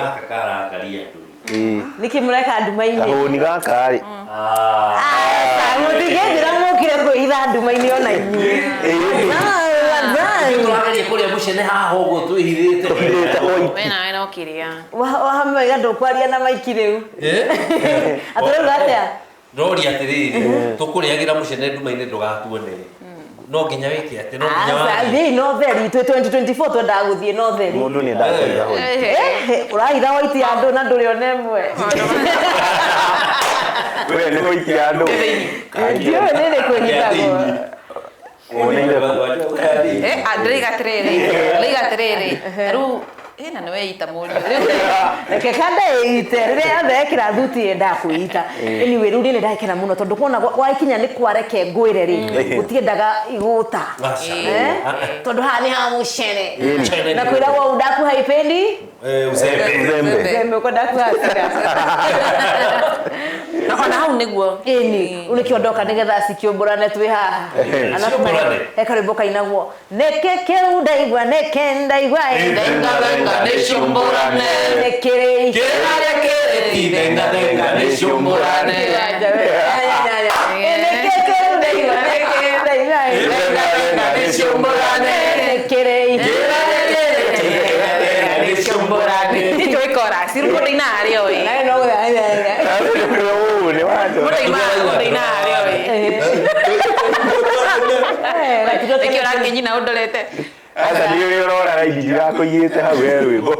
Gaka karakaria andũ. Ĩĩ. Nĩkĩ mũreka nduma-inĩ? Kahũni gaka rĩ. Mũtingĩnjĩra mũkire kwĩhitha nduma-inĩ ona inyuĩ. Tũrageria kũrĩa mũcene haha ũguo twĩhithĩte. Tũhithĩte white. We nawe no kĩrĩa. Wahamaiga ndũkwaria na maiki rĩu. Atũrauga atĩa? Ndoria atĩrĩrĩ, tũkũrĩagĩra mũcene nduma-inĩ ndũgatuone. No nginya wĩke atĩ, no nginya Aca, warie. thiĩi na ũtheri twĩ 2024 twendaga gũthiĩ na ũtheri. Mũndũ nĩ endaga kũiga white. Eh, ũrahitha white ya andũ na ndũrĩ ona ĩmwe. We nĩ white ya andũ. Ndiũĩ nĩ rĩ kwĩhithagwo. Woneire kũ? Eh, ah, ndĩraiga atĩrĩrĩ, ndĩraiga atĩrĩrĩ. Rĩu ĩ na nĩwe ita mũriũ. Rĩu Reke kanda ĩite rĩrĩa yothe ekĩra thuti yendaga kwĩita. Anyway, rĩu niĩ nĩ ndakena mũno tondũ kuona gwakinya nĩ kwa reke ngwĩre rĩ, gũtiendaga igũta. Aca. Eh? Tondũ haha nĩ ha mũcene. Mũcene Na nĩ kwĩragwo udaku haipendi Eh, uzembe. Uzembe. zembe ũkwenda kuhacira. Na ona hau nĩguo. Ĩni, rĩu nĩkĩo ndoka nĩgetha cikĩũmbũrane twĩ haha. Alafu Ciũmbũrane? he karwĩmbo kainagwo nĩkĩ kĩu ndaigua nĩkĩ ndaigua ĩ, Thenga thenga nĩciũmbũrane. nĩkĩrĩ Kĩrĩa kĩrĩ ti thenga thenga nĩciũmbũrane. Nĩkĩ kĩu ndaigua nĩkĩ ndaigua ĩ, Thenga thenga nĩciũmbũrane. nĩkĩrĩ Kĩrĩa kĩrĩ ti thenga thenga nĩciũmbũrane. Ndiũĩ chorus, rĩu mũndũ ainaga arĩ oĩ. Nawe no gũtha- Ũũ nĩ wanja. Mũndũ ainaga arĩ oĩ. Eh, gatigo Nĩkĩo ũrakĩnyina ũndorete. Aca nĩ ũrĩa ũrora raini ndirakũigĩte hau he rwĩmbo.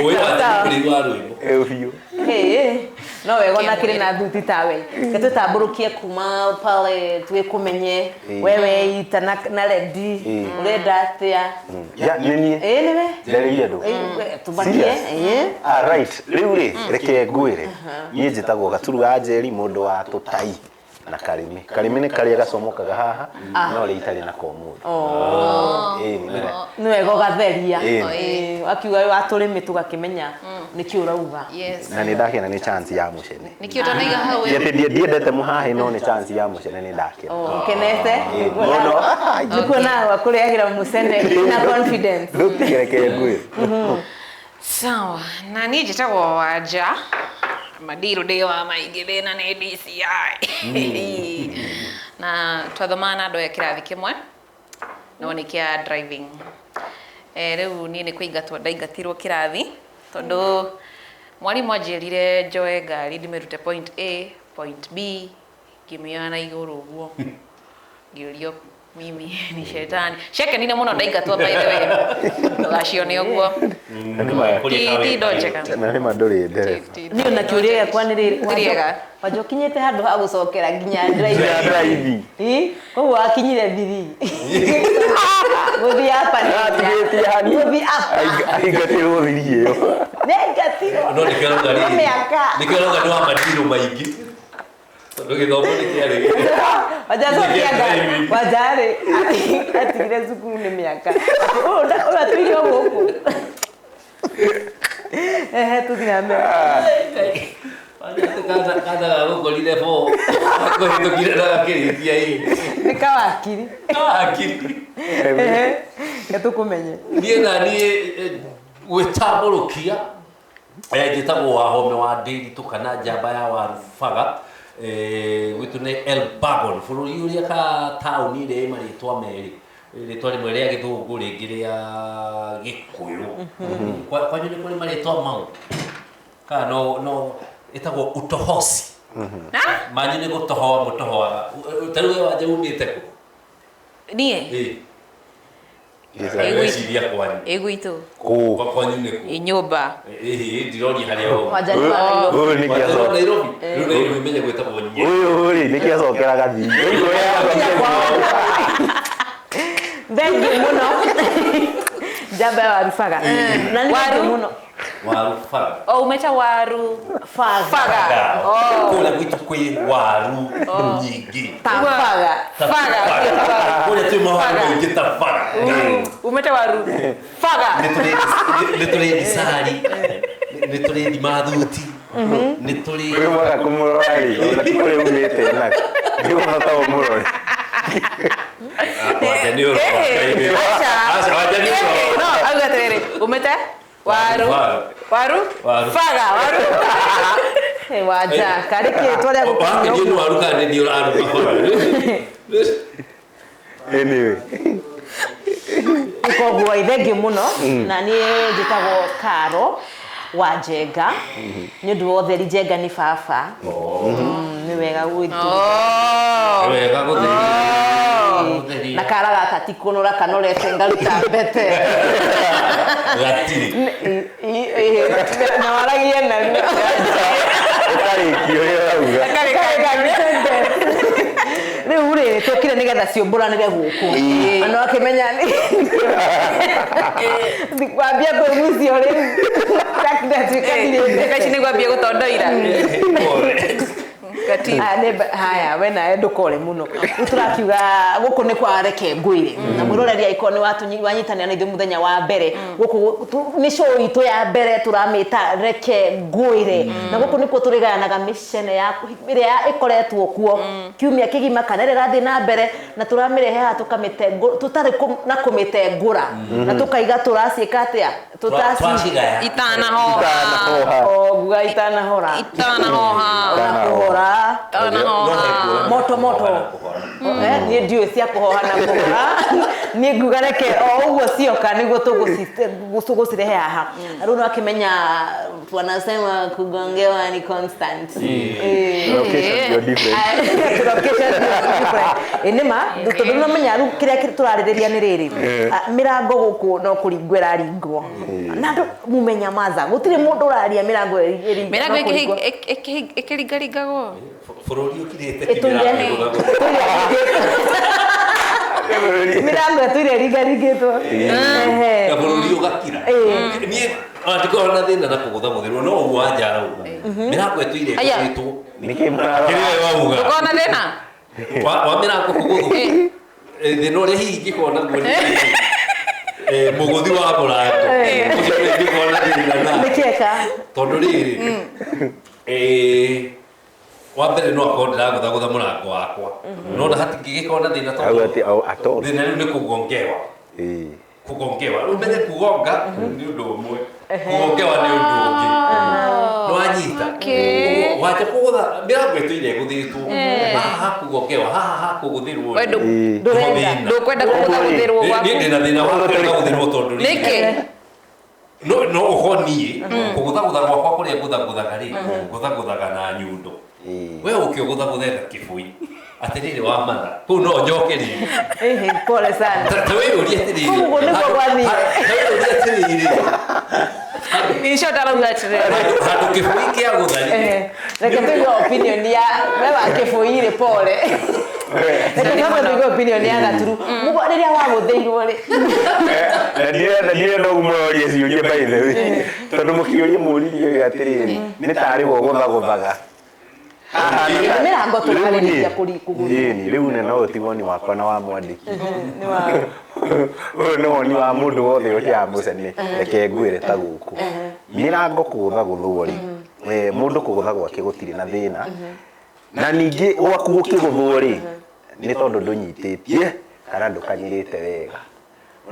Ũyũ wa tene wa rwĩmbo. Ĩ biũ. Ĩĩ, no wega ona kĩrĩ na thuti tawe ke tũtambũrũkie kuma pale twĩkũmenye Ĩĩ. wewe ita na rendi Ĩĩ. ũrenda atĩa Ya nĩ niĩ. ĩĩ nĩwe Ndarĩria andũ. Ĩĩ, we, tũbakie Serious? ĩĩ Ah, right. Rĩu rĩ, reke ngwĩre. Niĩ njĩtagwo Gaturu wa Njeri, mũndũ wa tũtai na karĩmĩ. Karĩmĩ nĩ karĩa gacomokaga haha, no rĩ itarĩ nako ũmũthĩ. Ĩĩ, nĩ nĩ wega ũgatheria Ĩĩ. Ĩĩ, wakiuga watũrĩmĩ tũgakĩmenya nĩkĩ ũrauga Yes. na nĩ ndakena nĩ chance ya mũcene. Nĩkĩo ũtanaiga hau Ti atĩ ndiendete mũhahĩ no nĩ chance ya mũcene nĩ ndakena. ũkenete Ĩĩ, mũno. nĩkuona wa kũrĩagĩra mũcene na confidence Ndũtige reke ngwĩre. Sawa, na niĩ njĩtagwo Wanja Madiru ndĩ wa maingĩ thĩna nĩ DCI. Na twathomaga na andũ aya kĩrathi kĩmwe no nĩ kĩa driving. Eh, rĩu niĩ nĩ kũingatwo ndaingatirwo kĩrathi tondũ mwarimũ anjĩrire njoe ngari ndĩmĩrute point A, point B, ngĩmĩoya na igũrũ ũguo ngĩũrio mimi ni shetani cekenire mũno ndaingatwo by the way ndũgacione ũguo ti indo njega Na nĩ ma ndũrĩ ndereba. niĩ ona kĩũria gĩakwa nĩ rĩrĩ Ti rĩega. Wanja ũkinyĩte handũ ha gũcokera nginya drive Nginya driving. Ĩ, koguo wakinyire thiri gũthiĩ apa nĩ Atigĩtie hani. gũthiĩ apa Aingatirwo thiri ĩyo. nĩngatirwo No nĩkĩo arauga Nĩ rĩrĩ. mĩaka Nĩkĩo arauga nĩ wa madirũ maingĩ. Tondũ gĩthomo nĩ kĩarĩ. Wanja acokia ngari Wanja rĩ atigire cukuru nĩ mĩaka Atĩ, ũyũ ũyũ atũire o gũkũ ehe tũthiĩ na mbere Wanja atĩ kaza gagũkorire bo. Kũhĩtũkire na gakĩrĩkia ĩ. nĩ kawakiri Kawakiri. ehe nĩtũkũmenye Niĩ na niĩ gwĩtambũrũkia njĩtagwo Wahome wa Ndĩritũ kana njamba ya Warubaga gwitũ nĩ Elbagon bũrũri ũrĩa ka taũni ĩrĩa ĩ marĩtwa merĩ rĩtwa rĩmwe rĩa gĩthũngũ rĩngĩ rĩa gĩkũyũ. Kwanyu nĩ kũrĩ marĩtwa mau kana no ĩtagwo utohosi manyu nĩ gũtohoa mũtohoaga ta rĩu we Wanja umĩte kũ? Niĩ Ĩ, Ĩ, weciria kwanyu ĩ gwitũ Kũ. Kwa kwanyu nĩ kũ? ĩ nyũmba Ĩhĩ, ndiroria harĩa ũma. Wanja nĩ wa Nairobi Ũyũ nĩkĩo Wanja acoka. Nairobi rĩu Nairobi menye gwĩtagwo Nyeri. Ũyũ rĩ nĩkĩo acokera gathiri. thengiũ mũno njamba ya Warubaga na nĩ Waru? thengiũ mũno Warubaga. o umeta waru faga faga oh Kũrĩa gwitũ kwĩ waru nyingĩ. ta faga Ta Faga. Kũrĩa twĩ mawaru Faga. maingĩ ta faga. umeta waru faga Nĩ tũrĩ ndicari, nĩ tũrĩ thima thuti, nĩ tũrĩ Ũyũ mwaga kũmũrora rĩ, ona ti kũrĩa umĩte na. Nĩ bata ũmũrore. Wanja nĩ ũrora. Eh, aca. Aca, Wanja nĩ ũrora. No auga atĩrĩrĩ umete Waru. Waru. Waru. Faga. Waru. Hey, wanja karĩ kĩ twarĩa Wakĩrio nĩ waru kana nĩ niĩ ũraruga? Anyway. Koguo thengiũ mũno na niĩ njĩtagwo Karo wa Njenga nĩ ũndũ wa ũtheri. Njenga nĩ baba. Nĩ wega gwĩtu Oh. Wega gũtheria. Na kara gaka ti kũnora kanorete ngaruta mbete. Gatirĩ. Na waragie narua. Ũkarĩkia ũrĩa ũrauga. Rĩu rĩ tũkire nĩgetha ciũmbũranĩre gũkũ na no akĩmenya wambia kwĩgucio rĩu ndatuĩka ndirĩ. Thikũ ici nĩguo ambie gũtondoira. Gati. Aya, haya we nawe ndũkore mũno. Rĩu tũrakiuga gũkũ nĩ kwa Reke Ngwĩre na mwĩroreri angĩkorwo nĩ wanyitanĩra na ithuĩ mũthenya wa mbere gũkũ nĩ show itũ ya mbere tũramĩta Reke Ngwĩre na gũkũ nĩkuo tũrĩgayanaga mĩcene ya ĩrĩa ĩkoretwo kuo kiumia kĩgima kana ĩrĩa ĩrathiĩ na mbere na tũramĩrehe haha tũkamĩtengũ tũtarĩ na kũmĩtengũra na tũkaiga tũraciĩka atĩa tũtaci Twacigaya. Itanahoha. Itanahoha. o nguga itanahora. Itanahoha. Ona kũhora. Itanahoha. Moto moto. Niĩ ndiũĩ cia kũhoha na kũhora. Niĩ nguga reke o ũguo cioka nĩguo tũgũcirehe haha. Na rĩu nĩwakĩmenya wanasema kugongewa ni constant. Location you're different. Location different. Ĩ nĩma tondũ nĩũramenya rĩu kĩrĩa tũrarĩrĩria nĩ rĩrĩ, mĩrango gũkũ no kũringwo ĩraringwo na andũ mumenyamaza gũtirĩ mũndũ ũraria mĩrango ĩringwo Mĩrango no kũringwo. ĩkĩringaringagwo. Bũrũri ũkirĩte Ĩtũire mĩrango ĩtũire ĩringaringĩtwo. Ehe. Na bũrũri ũgakira. Niĩ ona ndikoragwo na thĩna na kũgũthagũthĩrwo no ũguo wanja arauga mĩrango ĩtũire Aya. ĩgũthĩtwo. Nĩkĩ mũrarora? Kĩrĩa wauga Ndũkoragwo na thĩna? wa mĩrango kũgũthwo, thĩna ũrĩa hihi ingĩkorwo naguo nĩ mũgũthi wa mũrango ũcio nĩwe ingĩkorwo na thĩna na Nĩkĩeka tondũ rĩrĩ, wa mbere no akorwo ndĩragũthagũtha mũrango wakwa no na hatingĩgĩkorwo na thĩna Au tondũ ati au at all. thĩna rĩu nĩ kũgongewa. Ĩĩ. Kũgongewa rĩu menye kugonga nĩ ũndũ ũmwe, kũgongewa nĩ ũndũ ũngĩ nĩwanyita. Okay. Ũguo, wanja kũgũtha mĩrango ĩtũire ĩgũthĩtwo haha hakũgongewa haha hakũgũthĩrwo. We Ĩĩ. Ndũrenda. ndũkwenda kũgũthagũthĩrwo Niĩ gwaku. ndĩna thĩna wa kũgũthagũthĩrwo tondũ rĩrĩ, Nĩkĩ? no ũkorwo niĩ kũgũthagũtha gwakwa kũrĩa ngũthagũthaga rĩ ngũthagũthaga na nyundo. Ĩĩ. We ũke ũgũthagũthe na kĩbũi atĩrĩrĩ wa matha kũu no njoke rĩngĩ. Ehe, pole sana. Ta wĩyũrie atĩrĩrĩ. Kũu ũguo nĩguo gwathire. Ta wĩyũrie atĩrĩrĩ. In short arauga atĩrĩrĩ. Handũ kĩbũi kĩagũtha rĩ Ehe, reke tũigue opinion ya we wa kĩbũi rĩ pole. Reke twambe tũigue opinion ya Gaturu mũguo rĩrĩa wagũthĩirwo rĩ. Na ndirenda ũguo mũrorie ciũria by the way. Tondũ mũkĩũria mũririe atĩrĩrĩ nĩ tarĩ we ũgũthagũthaga. Haha Mĩrango tũrarĩrĩria kũgũthwo. Ĩni rĩu nĩ no ũti woni wakwa na wa mwandĩki. Nĩ wa Ũyũ nĩ woni wa mũndũ wothe ũrĩa mũcene reke ngwĩre ta gũkũ. Mĩrango kũgũthagũthwo rĩ, mũndũ kũgũtha gwake gũtirĩ na thĩna. Na ningĩ gwaku gũkĩgũthwo rĩ, nĩ tondũ ndũnyitĩtie kana ndũkanyĩrĩte wega.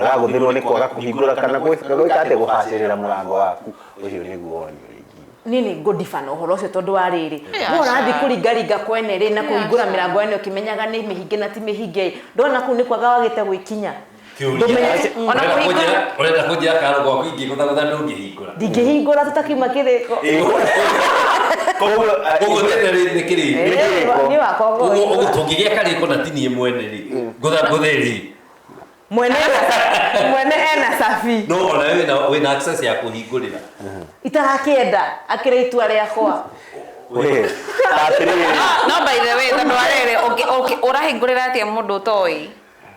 Ũragũthĩrwo nĩ kwaga kũhingũra kana gwĩka atĩ gũbacĩrĩra mũrango waku. Ũcio nĩguo woni ũrĩa ingiuga. Niĩ nĩ ngũndiba na ũhoro ũcio tondũ wa rĩrĩ Yeah, no ũrathiĩ sure. kũringaringa kwene rĩ na kũhingũra mĩrango ene ũkĩmenyaga nĩ mĩhinge na ti mĩhinge ndona kũu nĩ kwaga wagĩte gwĩkinya. Kĩũria. Ndũmenye- Ona Ũrenda kũhingũra- ũrenda kũnjĩra karo gwaku ingĩgũthagũtha ndũngĩhingũra? Ndingĩhingũra tũtakiuma kĩrĩko. Koguo Ũguo thĩna rĩ nĩ kĩrĩ kĩrĩko. Niĩ wakwa ũguo ũguo tũngĩgĩa karĩko na ti niĩ mwene rĩ ngũthagũthe rĩ mwene mwene ena cabi. No ona we wĩna access ya kũhingũrĩra. Itarakĩenda akĩrĩ itua rĩakwa. We, atĩrĩrĩ. No by the way tondũ wa rĩrĩ ũrahingũrĩra atĩa mũndũ ũtoĩ?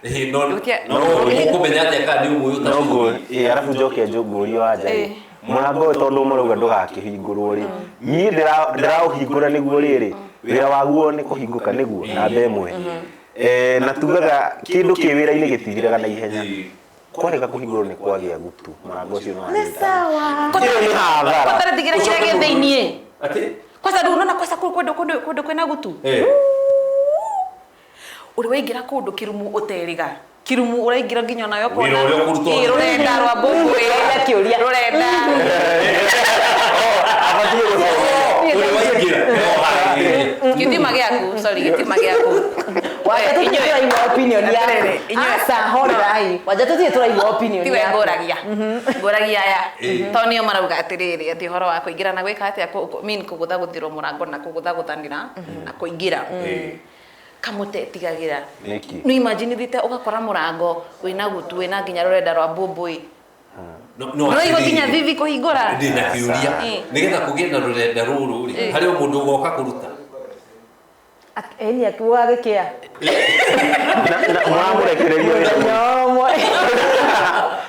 Ĩhĩ, no Ndũkia- no ũkũmenya atĩa kana nĩ ũmũĩ No ũtacũĩ? ngũ arabu njoke ngũrie wanja rĩ mũrango ũyũ tondũ mũrauga ndũgakĩhingũrwo rĩ niĩ ndĩraũhingũra nĩguo rĩrĩ wĩra waguo nĩ kũhingũka nĩguo namba ĩmwe. Na tugaga kĩndũ kĩ wĩra-inĩ gĩtithiraga na ihenya. Kwarega kũhingũrwo nĩ kwagĩa gutu mũrango ũcio nĩ Nĩ wagĩte. sawa. Ĩyo nĩ hathara. Kwanza ndigira kĩrĩa gĩ thĩiniĩ. Atĩ? Kwanza rĩu unaona kwanza kũu kũndũ kũndũ kũndũ kwĩna gutu. Eh. Ũrĩ waingĩra kũndũ kĩrumu ũterĩga. Kirumu ũraingĩra nginya onawe ũkona Wĩra ũrĩa ũkũruta Ĩĩ, rũrenda rwa mbũmbũĩ Kĩũria. rũrenda Abatiĩ gũthoma. Ũrĩa waingĩra no harĩrĩrie. gĩtima gĩaku sorry gĩtima gĩaku Wanja tũtirĩ tũraigua opinion yaku. Atĩrĩrĩ, inyuĩ- Aca horerai. Wanja tũtirĩ tũraigua opinion tiwe yaku. ngũragia ngũragia aya Ĩĩ. tondũ nĩo marauga atĩrĩrĩ atĩ ũhoro wa kũingĩra na gwĩka atĩa mean kũgũthagũthĩrwo mũrango na kũgũthagũthanĩra na kũingĩra Ĩĩ. kamũtetigagĩra Nĩkĩ? nĩ imagine thiĩte ũgakora mũrango wĩna gutu wĩna nginya rũrenda rwa mbũmbũĩ No Ũraigua nginya atĩrĩrĩ, thithi kũhingũra ndĩ na kĩũria Ĩĩ. nĩgetha kũgĩe na rũrenda rũrũ rĩ harĩ o mũndũ ũgoka kũruta Ĩni akiuga gĩkĩa. Na mũramũrekereria wĩra Mũthenya ũmwe.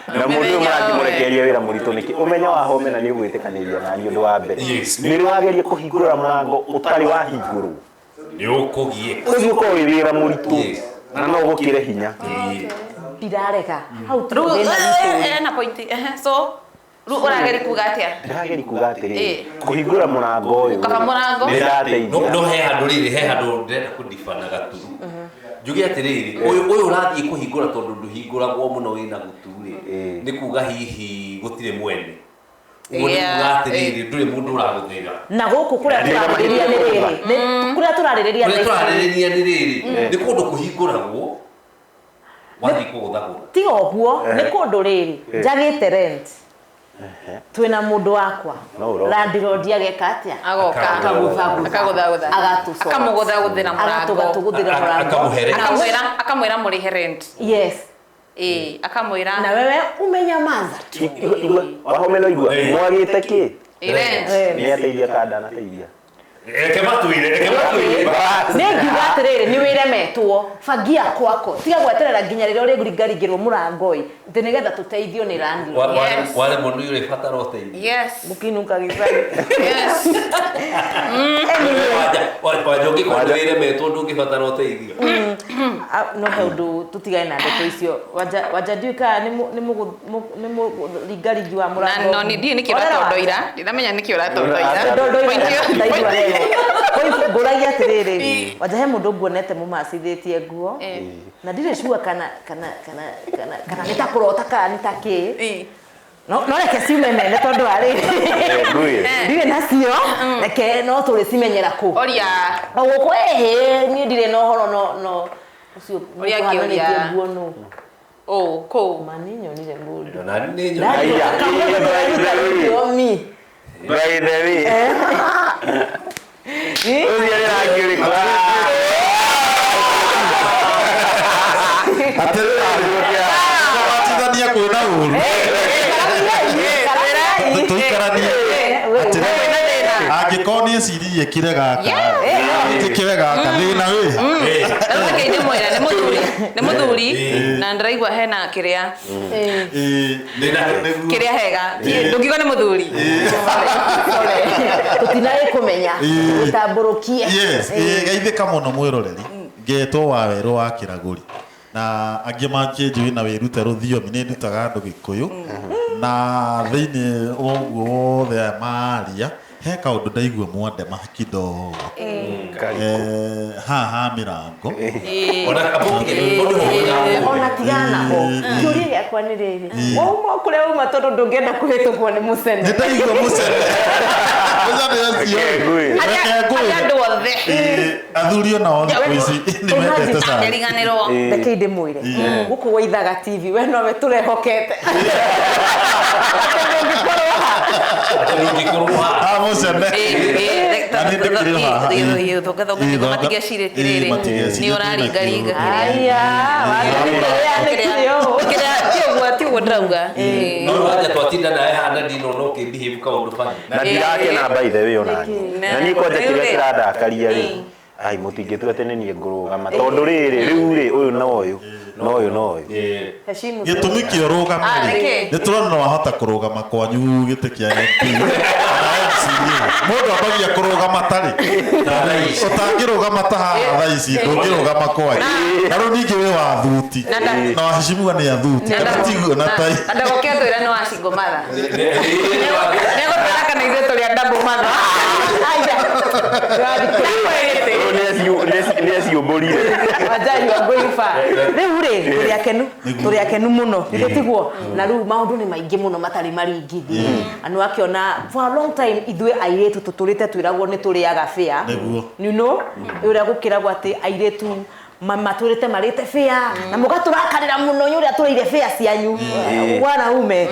na mũndũ ũyũ mũrakĩmũrekereria wĩra mũritũ nĩkĩ ũmenyo wa home na nĩ ũgwĩtĩkanĩria na niĩ ũndũ wa mbere Yes. nĩ wageria kũhingũra mũrango ũtarĩ wahingũrwo nĩ ũkũgiĩka ũcio ũkorwo wĩ wĩra mũritũ Yes. na no ũgũkĩre hinya Ĩĩ. Ndirarega. Hau Rĩu, tũthĩna witũ. ena point ehe, so rĩu ũrageria kuga atĩa ndĩrageria kuga atĩrĩrĩ Ĩĩ. kũhingũra mũrango ũyũ Kaba mũrango. nĩ ndateithia no he handũ rĩrĩ he handũ ndĩrenda kũndibana gaturu njuge atĩrĩrĩ ũyũ ũyũ ũrathiĩ kũhingũra tondũ ndũhingũragwo mũno wĩna gutu rĩ Ĩĩ. nĩ kuga hihi gũtirĩ mwene ũguo nĩ Yeah, kuga atĩrĩrĩ ndũrĩ mũndũ ũragũthĩra Na gũkũ kũrĩa Ndĩna tũrarĩrĩria nĩ mahinda rĩrĩ. Kũrĩa tũrarĩrĩria kũrĩa thaa ici. tũrarĩrĩria nĩ rĩrĩ nĩ kũndũ kũhingũragwo wathiĩ kũgũthagũra Tiga ũguo nĩ kũndũ rĩrĩ njagĩte rent. Twĩna mũndũ wakwa. No ũroka. Landlord ageka atĩa? Agoka. Akagũthagũtha. Akagũthagũtha. Agatũsort. Akamũgũthagũthĩra mũrango. Agatũgũthĩra mũrango. Akamũhe rent. Akamwĩra akamwĩra mũrĩhe rent Yes. ĩĩ akamwĩra Na wewe umenyamaza tu. Igua, wahome no igua Ĩĩ. mwagĩte kĩ ĩ rent Rent. nĩ ateithia ka ndanateithia reke matwĩre reke matwĩre Nĩ ngiuga atĩrĩrĩ nĩ wĩremetwo bangia kwako tiga gweterera nginya rĩrĩa ũrĩringaringĩrwo mũrango ĩ atĩ nĩgetha tũteithio nĩ landlord. Yes. waremwo nĩ ũrĩbatara ũteithio yes Gũkinuka gĩcagi. yes wanja ũngĩkorwo nĩ wĩremetwo ndũngĩbatara ũteithio No he ũndũ tũtigane na ndeto icio wanja wanja ndiũĩ kana nĩ mũringaringi wa na mũrango no ni ndiĩ nĩkĩ Orera ũratondoira ndinamenya nĩkĩ ũratondoira Ndondoira, Point ĩyo- ndaigua wega. Kwa ngũragia atĩrĩrĩ wanja he mũndũ nguonete mũmacithĩtie nguo na ndirĩ sure kana kana kana kana kana nĩ ta kũrota kana nĩ ta kĩ Ĩ. no no reke ciume mene tondũ wa rĩrĩ ngũĩ ndirĩ nacio reke no tũrĩcimenyera kũ oria o gũkũ ĩhĩ niĩ ndirĩ na ũhoro no no ũcio Ũrĩa mũkũhananĩtie akĩũria. nguo nũ ũ kũ ma nĩ nyonire mũndũ na nĩ nyonire Aya. Ndaigua rũthiomi. by the way ũcio nĩ rangi ũrĩkũ Atĩrĩrĩ, kũbatithania kwĩna ũru tũikaranie atĩrĩrĩ angĩkorwo nĩ ecirie kire gaka njĩkĩre gaka thĩna wĩ Rĩu reke ndĩmwĩre nĩ mũthuri nĩ mũthuri na ndĩraigua hena kĩrĩa Ĩĩ, nĩguo. kĩrĩa hega ndũngiuga nĩ mũthuri Tũtinarĩ kũmenya gũtambũrũkie Yes, ĩĩ, geithĩka mũno mwĩroreri ngetwo wa werũ wa kĩragũri na angĩ makĩnjũĩ na wĩrute rũthiomi nĩ ndutaga andũ gĩkũyũ na thĩinĩ wa ũguo wothe aya maria he kaũndũ ndaigua mwandema kidogo haha ha mĩrango ona kamũtige ũndũ ũyũ ona tigana naho kĩũria gĩakwa nĩ rĩrĩ wauma kũrĩa wauma tondũ ndũngĩenda kũhĩtũkwo nĩ mũcene nĩ ndaigua mũcene mũcene ũcio Ngũĩ. reke Arĩa ngũĩ andũ othe Ĩĩ, athuri ona o thikũ ici nĩ mendete cai ndariganĩrwo reke ndĩmwĩre gũkũ waithaga tv we nowe tũrehokete Atĩ ndũngĩkorwo ha atĩ ndũngĩkorwo haha ha mũcene Na nĩ ndĩkĩrĩ haha, ĩĩ. Ĩĩ, matigecirĩtie ĩĩ, matigecirie nĩ ũraringaringa twĩna aya wathĩkĩrĩa ũũ kĩrĩa ti ũguo ti ũguo ndĩrauga no wanja twatinda nawe haha na ndinona ũkĩmbihĩvu kaũndũ bani na ndirakena by the way ona niĩ. na niĩ kwanja kĩrĩa kĩrandakaria rĩ ai mũtingĩtua atĩ nĩ niĩ ngũrũgama tondũ rĩrĩ rĩu rĩ ũyũ na ũyũ na ũyũ na ũyũ heshimu gĩtũmi kĩa ũrũgame Ah, rĩ nĩkĩ? nĩ tũrona no wahota kũrũgama kwanyu gĩtĩ kĩa MP na MCA mũndũ ambagia kũrũgama tarĩ ũtangĩrũgama ta haha thaa ici ndũngĩrũgama kwanyu na rĩu ningĩ wĩ wa thuti na waheshimiwa nĩ athuti kana tiguo na tai na ndagoke atwĩra nĩ wa single mother nĩegũtwĩra kana ithuĩ tũrĩ a double mother aya Nĩ aciũmbũrire. Wanja, you are going far. Rĩu rĩ, tũrĩ akenu, tũrĩ akenu mũno, githĩ tiguo? Na rĩu maũndũ nĩ maingĩ mũno matarĩ maringithie. Na nĩ wakĩona for a long time ithuĩ airĩtu tũtũrĩte twĩragwo nĩ tũrĩaga fare. Nĩguo. You know, ũrĩa gũkĩragwo atĩ airĩtu matũrĩte marĩte fare na mũgatũrakarĩra mũno nĩ ũrĩa tũrĩire fare cianyu wanaume.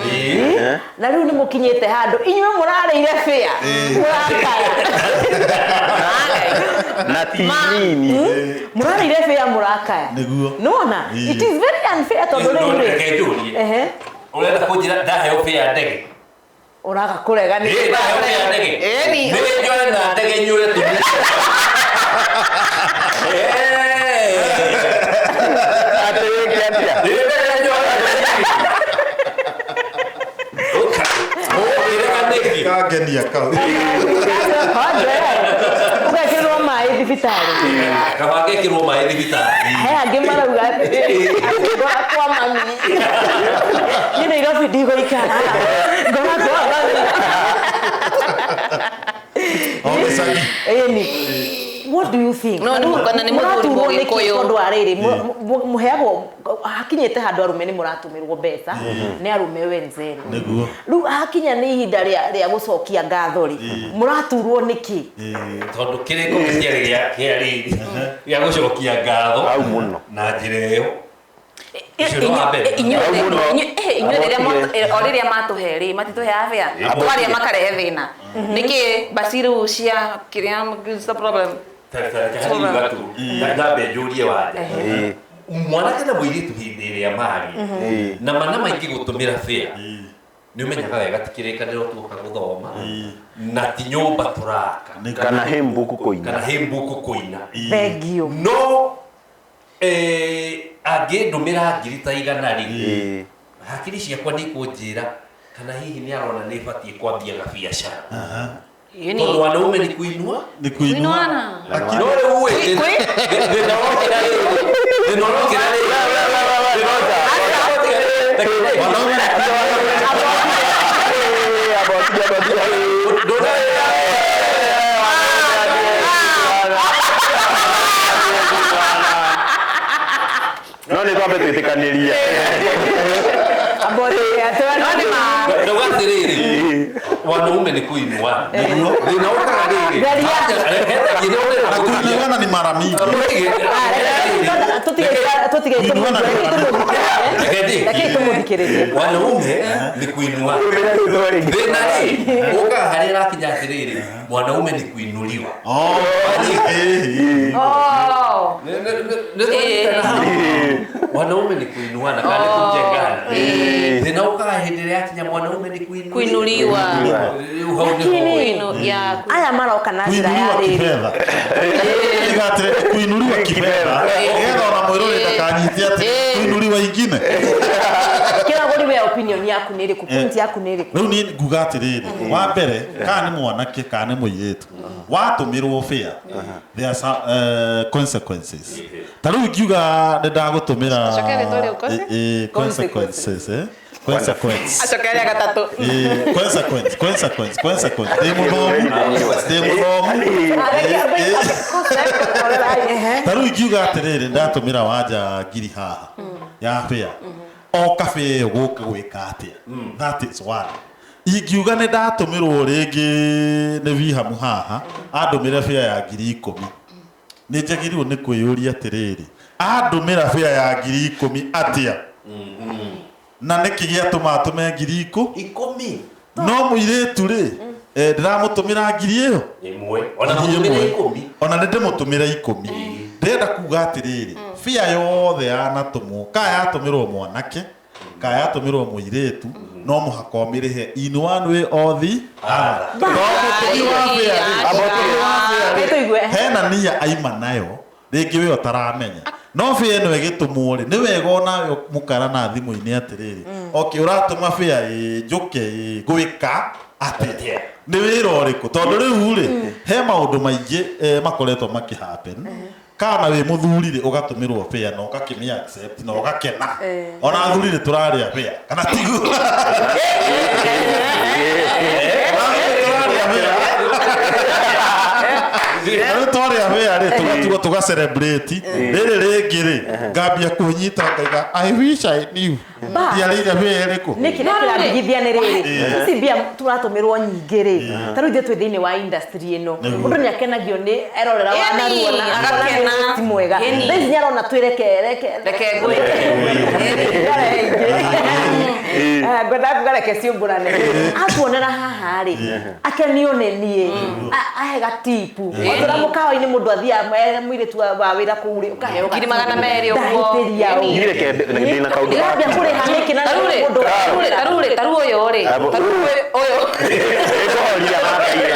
Na rĩu nĩ mũkinyĩte handũ inyuĩ mũrarĩire fare mũrakaya. Na ti nini. Mũrarĩire fare mũrakaya. Nĩguo. Nĩwona? It is very unfair tondũ rĩu rĩ. Reke njũrie. Ehe. Ũrenda kũnjĩra ndaheo fare ya ndege? Ũraga kũrega nĩ. Ĩ, ndaheo fare ya ndege. Ĩni. Nĩ njoe na ndege nyũre tu. Atĩ wĩke atĩa? Ĩ, ndege njoe na ndege. Ũka. Ũkĩrega nĩkĩ? Kangenia kau. Ũgekĩrwo maĩ thibitarĩ. Kaba ngekĩrwo maĩ thibitarĩ. He angĩ marauga atĩ ngora kwa mami. Niĩ Nairobi ndigũikara. Ngora kwa mami. O gĩcagi. Ĩni. What do you think? No, nĩ mũkona nĩ mũthuri Mũraturwo nĩkĩ Mũgĩkũyũ. tondũ wa rĩrĩ mũheagwo hakinyĩte handũ arũme nĩ mũratũmĩrwo mbeca nĩ arũme wenzenu. Nĩguo. Rĩu hakinya nĩ ihinda rĩa gũcokia ngatho rĩ, mũraturwo nĩkĩ? Tondũ kĩrĩko gĩtiarĩ kĩa rĩrĩ gĩa gũcokia ngatho Hau mũno. na njĩra ĩyo. Ũcio nĩ wa mbere. Inyuĩ Hau mũno. rĩrĩa o rĩrĩa matũhe rĩ matitũheaga fare twaria makarehe thĩna nĩkĩ basi rĩu cia kĩrĩa is the problem. Ndambe njũrie wanja. Ĩĩ. Mwanake na mũirĩtu hĩndĩ ĩrĩa marĩ na mana maingĩ gũtũmĩra fare nĩ ũmenyaga wega ti kĩrĩkanĩro tuoka gũthoma na ti nyũmba tũraka Kana he mbuku kũina. kana he mbuku kũina. Thank you. No angĩndũmĩra ngiri ta igana rĩ, Ĩĩ. hakiri ciakwa nĩ ikũnjĩra kana hihi nĩ arona nĩ batiĩ kwambia gabiacara. Tondũ wanaume nĩ kuinua. Nĩ kuinua. Kuinuana. Akiri. No rĩu ĩ, thĩna ũrokĩra rĩ, thĩna ũrokĩra rĩ, Wanaume nĩ No nĩ twambe twĩtĩkanĩrie. Ndauga atĩrĩrĩ, wanaume nĩ kuinua. Thĩna ũkaga rĩrĩ, na kuinuana ni mara mingi. Reke tũmũthikĩrĩrie. Wanaume nĩ kuinua. Thĩna rĩ, ũkaga harĩa ĩrakinya atĩrĩrĩ, mwanaume nĩ kuinuliwa. Oh, ĩĩ. Oh. Nĩ tũranyitana hau? Wanaume nĩ kuinuana kana nĩ kujengana. Thĩna ũkaga hĩndĩ ĩrĩa yakinya mwanaume nĩ Kuinuliwa. Rĩu hau nĩho. Lakini Kuinu ya aya maroka na njĩra ya Kuinuliwa rĩrĩ. kifedha. Iga atĩrĩ, kuinuliwa kifedha. Nĩgetha ona mwĩrore ndakanyite atĩ kuinuliwa ingine. Kĩragũri we opinion yaku nĩ ĩrĩkũ? Point yaku nĩ ĩrĩkũ? Rĩu niĩ nguga atĩrĩrĩ, wa mbere kana nĩ mwanake kana nĩ mũirĩtu watũmĩrwo fare, there are some, consequences. Ta rĩu ingiuga nĩ ndagũtũmĩra Acoke rĩtwa rĩu, kose? Consequences, consequence. Acokeria gatatũ. Consequence, consequence, consequence. Ndĩ mũthomu, ndĩ mũthomu. Ta rĩu ingiuga atĩrĩrĩ, ndatũmĩra wanja ngiri haha ya fare, o kabe ĩyo gũka gwĩka atĩa? That is one. Ingiuga nĩ ndatũmĩrwo rĩngĩ nĩ Vihamu haha, andũmĩre fare ya 10,000, nĩ njagĩrĩirwo nĩ kwĩyũria atĩrĩrĩ, andũmĩra fare ya 10,000 atĩa? Na nĩkĩ gĩatũma atũme 10,000? No mũirĩtu rĩ, ndĩramũtũmĩra ngiri ĩyo Ĩmwe. Ona mũtũmĩre 10. Ona nĩ ndĩmũtũmĩre 10. Ndĩrenda kuga atĩrĩrĩ, fare yothe yanatũmwo, kana yatũmĩrwo mwanake, kana yatũmĩrwo mũirĩtu, no mũhaka ũmĩrĩhe in one way or the other. Tondũ mũtũmi wa fare rĩ, Tũigue. hena nia aima nayo rĩngĩ we ũtaramenya, no fare ĩno ĩgĩtũmwo rĩ, nĩ wega onawe mũkara thimũ-inĩ atĩrĩrĩ, okay, ũratũma fare ĩ njũke ĩ gwĩka atĩa, nĩ wĩra ũrĩkũ? Tondũ rĩu rĩ, he maũndũ maingĩ makoretwo makĩ happen. Kana wĩ mũthuri rĩ, ũgatũmĩrwo fare na ũgakĩmĩ accept na ũgakena. Ona athuri rĩ, tũrarĩa fare kana tiguo? Ona athuri tũrarĩa fare. Na rĩu twarĩa bĩa rĩ tũgatigwo tũga celebrate rĩrĩ rĩngĩ rĩ ngambia kũnyita ngaiga I wish I knew Ba. ndiarĩire bĩa ĩrĩkũ. Nä kä rä a kä randigithia nä rä rä ici mbia tũratũmĩrwo nyingĩ rĩ ta rĩu ithuĩ twĩ thĩinĩ wa industry ĩno mũndũ nĩ akenagio nĩ erorera Ĩni, wanaruona agakena. ti mwega Ĩni. thaa ici nĩ arona twĩ reke reke Reke ngwĩre. Ngwendaga kuga reke ciũmbũrane atuonera haha rĩ akenio nĩ niĩ ahe gatipu otũra mũkawa-inĩ mũndũ athiaga mũirĩtu wa wĩra kũu rĩ ũkaheo 200,000 ũguo. ndahĩtĩria Ĩni. Niĩ reke ndĩna kaũndũ Ndĩrambia kũrĩha nĩkĩ na Tarũ rĩ, mũndũ tarũ rĩ, tarũ rĩ, tarũ ũyũ rĩ, Abo- tarũ ũyũ Ĩkũhoria makaire.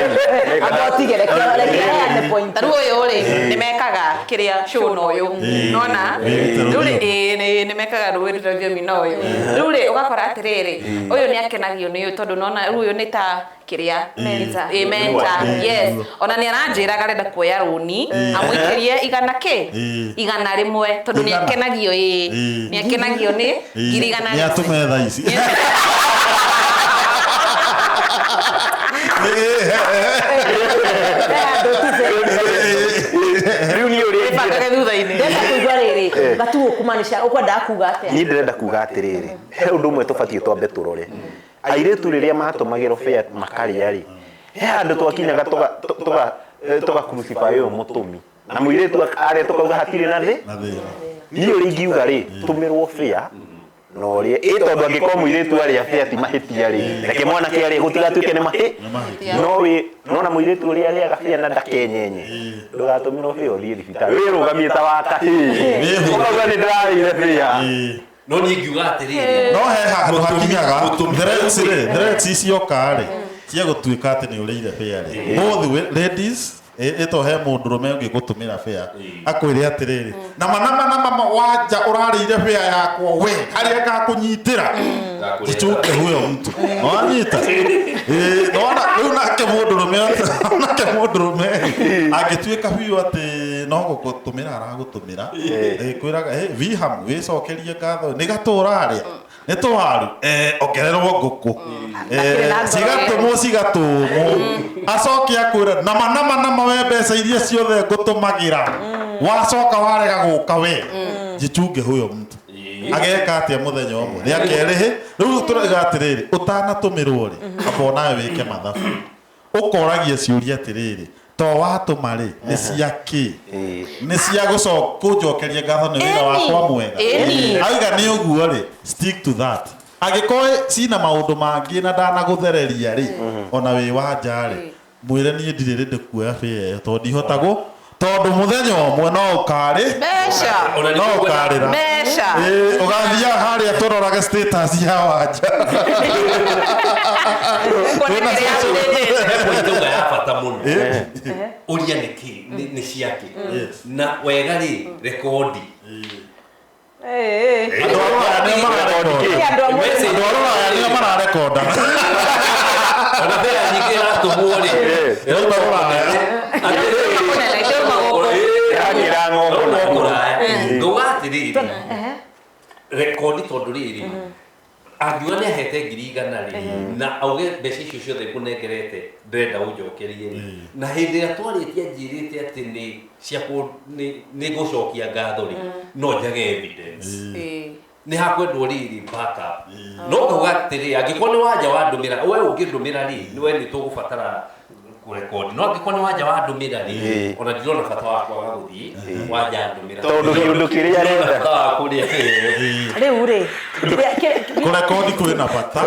Amba ũtige reke reke aheane point. tarũ ũyũ rĩ nĩ mekaga kĩrĩa show na ũyũ nona Wĩrute rĩu rĩ rũthiomi. ĩĩ, nĩ mekaga rwĩrute rũthiomi na ũyũ rĩu rĩ ũgakora atĩrĩrĩ ũyũ nĩ akenagio nĩ ũyũ tondũ nona rĩu ũyũ nĩ ta kĩrĩa Mentor. ĩ mentor yes ona nĩ aranjĩraga arenda kuoya rũni amũikĩrie igana kĩ Ĩĩ. 100 tondũ nĩ Igana. akenagio ĩ Ĩĩ. nĩ akenagio nĩ 100,000 nĩ atũme thaa ici. He handũ ũtige. Rĩu niĩ ũrĩa ingĩenda- Ĩbangage thutha-inĩ Ndĩrenda kũigua rĩrĩ gatu ũkũmanisha ũkwendaga kuga atĩa Niĩ ndĩrenda kuga atĩrĩrĩ he ũndũ ũmwe tũbatiĩ twambe tũrore airĩtu rĩrĩa matũmagĩrwo bĩa makarĩa rĩ he handũ twakinyaga tũga crucify ũyũ mũtũmi na mũirĩtu arĩa tũkauga hatirĩ na thĩ Na thĩna. niĩ ũrĩa ingiuga rĩ tũmĩrwo bĩa na ũrĩe ĩ tondũ angĩkorwo mũirĩtu arĩa bĩa ti mahĩtia rĩ reke mwanake arĩe gũtigatuĩke nĩ mahĩ Nĩ mahĩtia. no wĩ nona mũirĩtu ũrĩa arĩaga bĩa na ndakenyenye ndũgatũmĩrwo bĩa ũthiĩ thibitarĩ wĩrũgamie ta wa kahĩĩ Wĩhũge. ũkauga nĩ ndĩrarĩire bĩa Ĩĩ. No niĩ ngiuga atĩrĩrĩ No he handũ hakinyaga Mũtũmi- threats rĩ threats cioka rĩ cia gũtuĩka atĩ nĩ ũrĩire bĩa rĩ both ladies ĩto he mũndũrũme ũngĩgũtũmĩra bĩa akwĩre atĩrĩrĩ nama nama nama wanja ũrarĩire bĩa yakwa we harĩa ngakũnyitĩra jichunge huyo mtu wanyita nona rĩu nake mũndũrũme nake mũndũrũme angĩtuĩka biũ atĩ no gũgũtũmĩra aragũtũmĩra kwĩraga viham wĩcokerie ngatho nĩ gatũrarĩa nĩ tũwaru ongererwo ngũkũ Gakĩrĩ na ngoro. cigatũmwo cigatũmwo acoke akwĩra nama nama nama we mbeca iria ciothe ngũtũmagĩra wacoka warega gũka we jichunge huyo mtu ageka atia mũthenya ũmwe rĩa kerĩ hĩ rĩu tũrauga atĩrĩrĩ ũtanatũmĩrwo rĩ amba onawe wĩke mathabu ũkoragia ciũria atĩrĩrĩ to watũma rĩ nĩ cia kĩ nĩ cia kũnjokeria ngatho nĩ wĩra wakwa mwega Ĩni. auga nĩ ũguo rĩ stick to that angĩkorwo cina maũndũ mangĩ na ndanagũthereria rĩ ona wĩ wanja rĩ mwĩre niĩ ndirĩ rĩ ndĩkuoya bĩa ĩyo tondũ ndihotagwo tondũ mũthenya ũmwe no ũkarĩ mbeca Ona nĩ no kuga- ũkarĩra mbeca Ĩĩ, ũgathiaga harĩa tũrorage status ya wanja Kuona kĩrĩa atũrĩte. Point ĩyo ya bata mũno ũria nĩ kĩ nĩ ciake Yes. na wega rĩ rekondi Andũ a rũraya nĩo mararekondi. Andũ a mũrĩmo. Message. Andũ a rũraya nĩo mararekonda. Ona mbea nyingĩ ĩratũmwo rĩ Ĩrauma rũraya. Kũnene, ĩrauma gũkũ. Ĩrakĩra ng'ombe na kũraya ngauga atĩrĩrĩ rekondi tondũ rĩrĩ angiuga nĩ ahete 100,000 rĩ na auge mbeca icio ciothe ngũnengerete ndĩrenda ũnjokerie rĩ na hĩndĩ ĩrĩa twarĩtie anjĩrĩte atĩ nĩ ciakũ nĩ ngũcokia ngatho rĩ no njage evidence nĩ hakwendwo rĩrĩ backup no ngauga atĩrĩrĩ angĩkorwo nĩ wanja wandũmĩra we ũngĩndũmĩra rĩ nĩ we nĩ tũgũbatara kũrekondi no angĩkorwo nĩ wanja wandũmĩra rĩ ona ndirona bata wa kwaga gũthiĩ wanja ndũmĩra Tondũ kĩũndũ kĩrĩa Ndirona arenda. bata wa kũrĩa Rĩu rĩ Kũrekondi kwĩna bata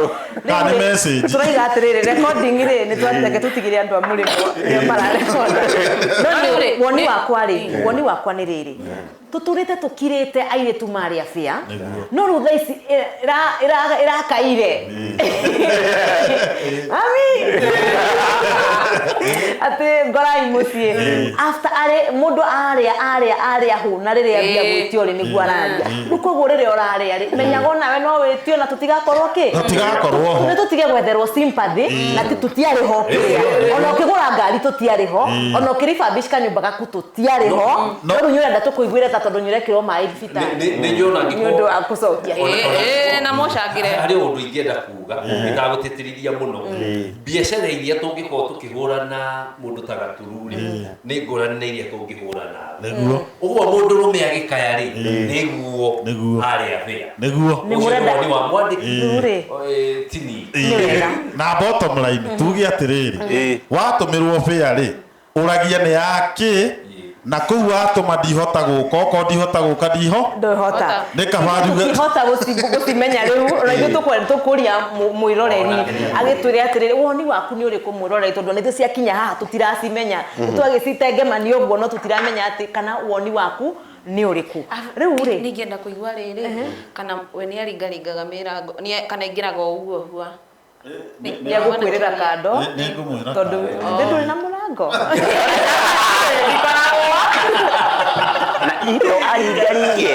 kana nĩ message. Tũraiga atĩrĩrĩ recording rĩ nĩ twateke tũtigĩre andũ a mũrĩmo nĩo mararekonda no Rĩu rĩ, woni wakwa rĩ woni wakwa nĩ rĩrĩ tũtũrĩte tũkirĩte airĩtu marĩa bĩa no rĩu thaa ici ĩrakaire mami atĩ ngorai mũciĩ after arĩ mũndũ arĩa arĩa arĩa hũna rĩrĩa mbia gwĩtio rĩ nĩguo araria rĩu koguo rĩrĩa ũrarĩa rĩ menyaga onawe no wĩtio na tũtigakorwo kĩ Tũtigakorwo ho. nĩ tũtige gwetherwo sympathy na ti tũtiarĩ ho kĩrĩa ona ũkĩgũra ngari tũtiarĩ ho ona ũkĩrefurbisha kanyũmba gaku tũtiarĩ ho no rĩu nĩũrenda tũkũiguĩre ta tondũ nĩũrekĩrwo maĩ thibitarĩ nĩ njona nĩ ũndũ wa gũcokia na mũcangĩre harĩ ũndũ ingĩenda kuga itagũtĩtĩrithia mũno biacara iria tũngĩkorwo tũkĩhũra na mũndũ ta Gaturu rĩ nĩ ngũrani na iria tũngĩhũra nawe. Nĩguo. Ũguo mũndũrũme agĩkaya rĩ nĩguo Nĩguo. harĩa bĩa. Nĩguo. Nĩ Ũcio mũrenda- nĩ woni wa mwandĩki. Rĩu rĩ Tini. Nĩ wega. Na bottom line tuge atĩrĩrĩ, Ĩĩ. watũmĩrwo bĩa rĩ, ũragia nĩ yakĩ na kũu watũma ndihota gũka, okorwo ndihota gũka ndiho ndũhota nĩ kaba njuge tũtihota gũcimenya rĩu ona ithuĩ tũkũria mwĩroreri agĩtwĩre atĩrĩrĩ woni waku nĩ ũrĩkũ mwĩroreri tondũ ona ithuĩ ciakinya haha tũtiracimenya twagĩcitengemania ũguo no tũtiramenya atĩ kana woni waku nĩ ũrĩkũ rĩu rĩ ningĩenda kũigua rĩrĩ kana we nĩ aringaringaga mĩrango kana aingĩraga o ũguo hua. Nĩ agũkwĩrĩra kando Nĩ ngũmwĩra tondũ kando. ndũrĩ na mũrango. Na ito aringaringe.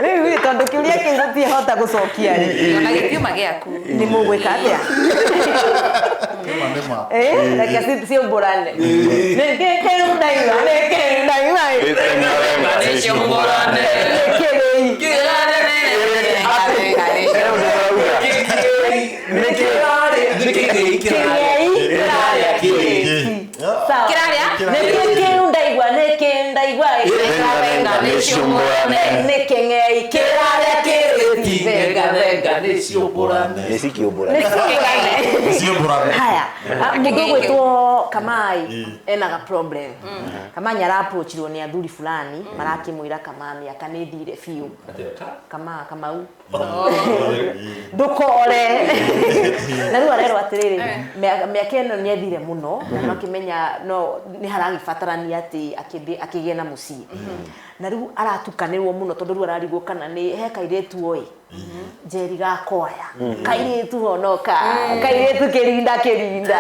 Rĩu rĩ tondũ kĩũria kĩu gũtiahota gũcokia rĩ Ona gĩkiuma gĩaku. nĩ mũgwĩka atĩa? Nĩma, nĩma. Reke ciũmbũrane. Nĩkĩ kĩu ndaigua, nĩkĩ ndaigua, Nĩciũmbũrane. nĩkĩ kĩng'ei Ĩĩ. Sawa. Kĩrarĩa? Nĩkĩ kĩu ndaigua, nĩkĩ ndaigua, nĩ kĩng'ei kĩrarĩa kĩrĩti thenga thenga. Nĩ ciũmbũrane. Nĩ cikiũmbũrane. Nĩ ciũmbũrane. Ciũmbũrane. Haya, mũndũ ũgwĩtwo Kamai enaga problem. Kamai nĩ ara-approachirwo nĩ athuri fulani marakĩmwĩra kama mĩaka nĩ ĩthire biũ. Kama Kamau ndũkore na rĩu arerwo atĩrĩrĩ mĩaka ĩno nĩ ethire mũno na no akĩmenya no nĩ haragĩbatarania atĩ akĩgĩe na mũciĩ na rĩu aratukanĩrwo mũno tondũ rĩu ararigwo kana nĩ he kairĩtu oĩ Njeri gakwaya kairĩtu honoka kairĩtu kĩrinda kĩrinda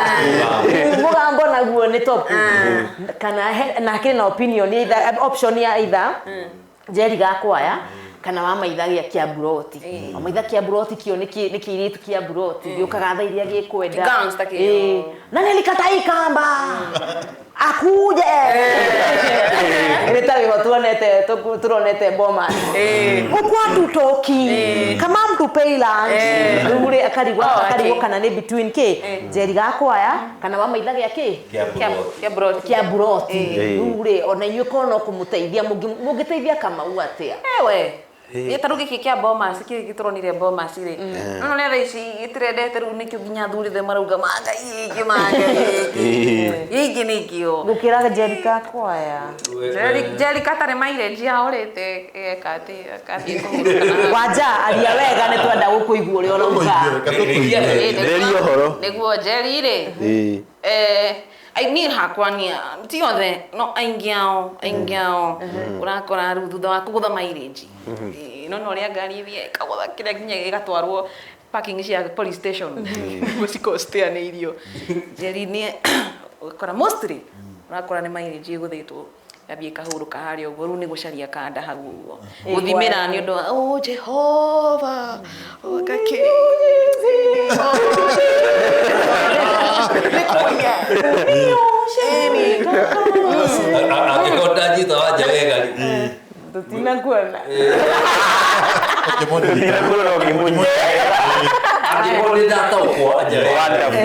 mũgambo naguo nĩ top kana na akĩrĩ na opinion either option ya either Njeri gakwaya kana wa maitha gĩa kĩa mburoti wa maitha kĩa mburoti kĩo nĩ kĩirĩtu kĩa mburoti gĩũkaga thaa iria gĩkwenda. Gangster kĩo. Ĩĩ. Na nilikata hii kamba akuje nĩ ta wĩho tuonete tũronete Bomas ukwatutoki kama mtu pay lunch rĩu rĩ akarigwo Oh, akarigwo okay. kana nĩ between kĩ Njeri gakwaya kana wa maitha gĩa kĩ Kĩa mburoti. Kĩa kĩa mburoti. Ĩĩ. Rĩu rĩ ona inyuĩ korwo no kũmũteithia mũngĩteithia Kamau atĩa? Ewe. Nĩ ta rĩu gĩkĩ kĩa Bomas kĩrĩ gĩtũronire Bomas rĩ no nĩ thaa ici gĩtirendete rĩu nĩkĩo nginya athuri the marauga manga ingĩ manga ingĩ ingĩ nĩkĩo gũkĩra Njeri gakwaya. Njeri katarĩ mileage yahũrĩte eka atĩ akathiĩ kũhurũka na Wanja aria wega nĩ twenda gũkũigua ũrĩa ũrauga. Theria ũhoro. Nĩguo Njeri rĩ Ĩĩ. Niĩ hakwa nĩ ti othe no aingĩ ao ũrakora rĩu thutha wa kũgũtha mileage no no ũrĩa ngari ĩthiĩ ĩkagũtha kĩrĩa nginya ĩgatwarwo parking cia police station nĩguo cikorwo citeanĩirio. Njeri nĩ ũgakora mostly ũrakora nĩ mileage ĩgũthĩtwo yathiĩ ĩkahurũka harĩa ũguo rĩu nĩ gũcaria kanda hau ũguo gũthimĩra nĩ ũndũ wa oh Jehova ũgakĩ Angĩkorwo ndanyita Wanja wega rĩ Tũtinakuona. Ũkĩmũririkana. Kuona ũkĩmũnyita. Angĩkorwo nĩ ndataũkwo Wanja wega Wonderful.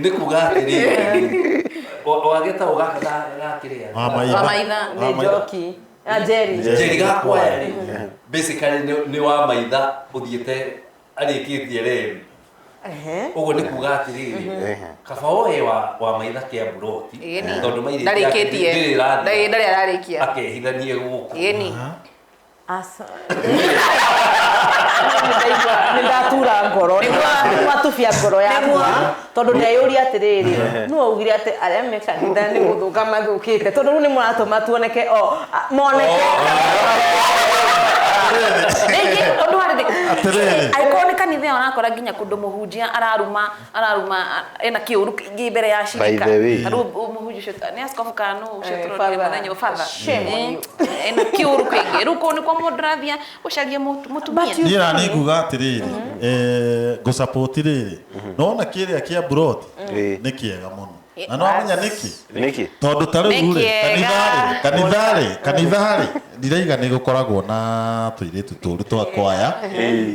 Nĩ kuga atĩrĩrĩ wagĩtagwo gaka gakĩrĩa Wa maitha. Wa maitha. Nĩ Njoki na Njeri. Njeri gakwaya rĩ basically nĩ wa maitha ũthiĩte arĩkĩtie reri. Ũguo nĩ kuga atĩrĩrĩ kaba oe wa maitha kĩa mburoti Ĩni. tondũ mileage yake Ndarĩkĩtie. ndĩrĩ ĩrathira. Ndarĩ ararĩkia. Akehithanie gũkũ. Ĩni. Aca. Nĩ ndatura ngoro nĩ watubia ngoro yakwa tondũ ndeyũria atĩrĩrĩ nũ augire atĩ arĩa me kanitha nĩ gũthũka mathũkĩte tondũ rĩu nĩ mũratũma tuoneke o moneke. Rĩngĩ ũndũ wa rĩrĩ Atĩrĩrĩ. angĩkorwo nĩ kanitha ĩyo ũrakora nginya kũndũ mũhunjia araruma ena kĩũru kĩingĩ mbere ya cirika. By the way. Ta rĩu mũhunjia ũcio nĩ askofu kana nũ ũcio Eh, tũronire father. mũthenya father. Shame on you. Ena kĩũru kĩingĩ rĩu kũu nĩkuo mũndũ arathiĩ gũcaria mũtumia. Niĩ na nĩ nguga atĩrĩrĩ ngũsupport rĩrĩ nona kĩrĩa kĩa mburoti Ĩĩ. nĩ kĩega mũno. Na no amenya nĩkĩ? Nĩkĩ? Tondũ ta rĩu Nĩ rĩ, kĩega. kanitha rĩ ndiraiga nĩ gũkoragwo na tũirĩtu tũru twa kwaya,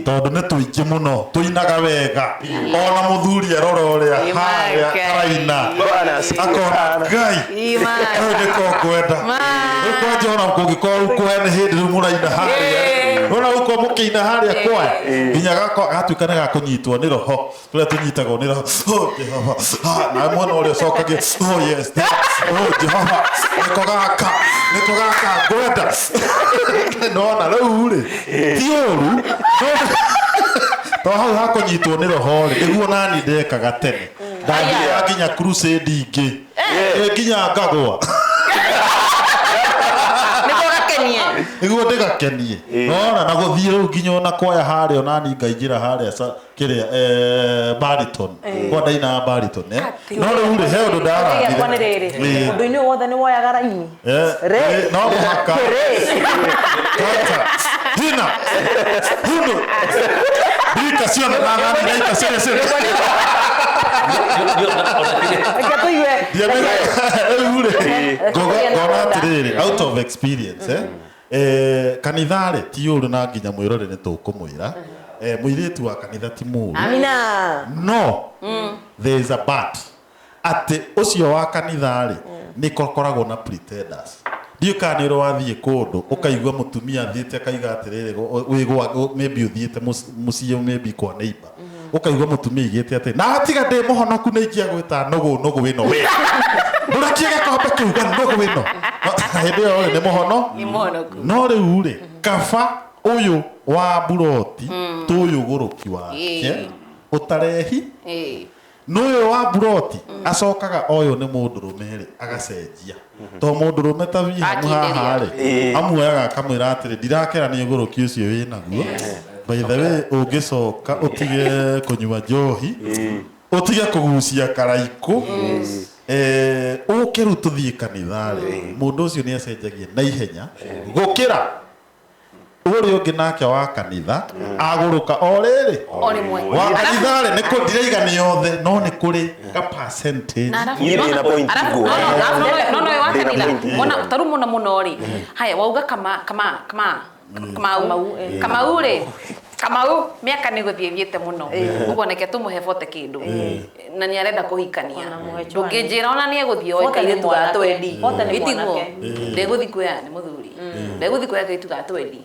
tondũ nĩ tũingĩ mũno tũinaga wega, ona mũthuri arora ũrĩa harĩa Ngai. araina Bwana asifiwe akona sana. Ngai Ima. ũyũ nĩko ngwenda. Rĩu kwanja ona kũngĩkorwo rĩu kwaya nĩ hĩndĩ rĩu mũraina harĩa, ona rĩu korwo mũkĩina harĩa kwaya nginya gatuĩka nĩ gakũnyitwo nĩ roho tũrĩa tũnyitagwo nĩ roho, oh Jehova. Ah, na mwena ũrĩa ũcokagia, oh yes, oh Jehova, nĩko gaka ngwenda. Nona rĩu rĩ ti ũru to hau hakũnyitwo nĩ roho rĩ, nĩguo nani ndekaga tene, ndathiaga nginya crusade ingĩ. Eh, nginya ngagwa. Nĩguo gakenie. Nĩguo ndĩgakenie, nona na gũthiĩ rĩu nginya ona kwaya harĩa onani ngaingĩra harĩa kĩrĩa baritone kwa ndainaga baritone, eh. No rĩu rĩ he ũndũ Gĩakwa nĩ rĩrĩ, ndarathire. ũndũ-inĩ ũyũ wothe nĩ woyaga raini. Rĩ. No mũhaka. Rĩ. Kwanza, hina huno ndika ciothe na nani ndaika ciothe ciothe. Reke tũigue. Rĩu rĩ ngona atĩrĩrĩ, out of experience, kanitha rĩ ti ũru, na nginya mwĩrore nĩ tũkũmwĩra, mũirĩtu wa kanitha ti mũru. Amina. No there is a but, atĩ ũcio wa kanitha rĩ nĩ koragwo na pretenders. Ndiũ kana nĩ ũrĩ wathiĩ kũndũ ũkaigua mũtumia athiĩte akaiga atĩrĩrĩ, wĩ gwa maybe ũthiĩte mũciĩ maybe kwa neighbor, ũkaigua mũtumia aigĩte atĩ na tiga ndĩ mũhonoku nĩ ingĩa gwĩta nũgũ nũgũ ĩno, we ndũrekie gĩkombe kĩu ga nũgũ ĩno. Hĩndĩ ĩyo rĩ nĩ mũhono. Nĩ mũhonoku. No rĩu rĩ kaba ũyũ wa buroti tũyũ gũrũki wake ũtarehi n'ũyũ wa buroti acokaga ũyũ nĩ mũndũrũme rĩ agacenjia to mũndũrũme ta vihamu haha rĩ amuoyaga akamwĩra atĩrĩ, ndirakera nĩ ũgũrũki ũcio wĩ naguo, by the way ũngĩcoka ũtige kũnyua njohi, ũtige kũgucia karaikũ, ũke rĩu tũthiĩ kanitha rĩ, mũndũ ũcio nĩ acenjagia na ihenya gũkĩra ũrĩa ũngĩ nake wa kanitha agũrũka o rĩrĩ. O rĩmwe. Wa kanitha rĩ nĩ kũ ndiraiga nĩ othe, no nĩ kũrĩ ka percentage. Na arabu- Niĩ ndĩna point arabu- ngũrani. No, no, wa Ndĩna kanitha. point ngũrani. Mona taru mũno mũno rĩ, haya wauga kama kama kama Kamau. Kamau, eh. Kamau rĩ, Kamau mĩaka nĩ gũthiĩ thiĩte mũno, ũguo neke tũmũhe bote kĩndũ na nĩ arenda kũhikania. Ona mũhe chwani. Ndũngĩnjĩra ona nĩ egũthiĩ oe Bote nĩ kairĩtu ga mwanake. twendi. Bote nĩ Ĩtiguo. mwanake. Ndegũthiĩ kuoya nĩ mũthuri, ndegũthiĩ kuoya kairĩtu ga twendi,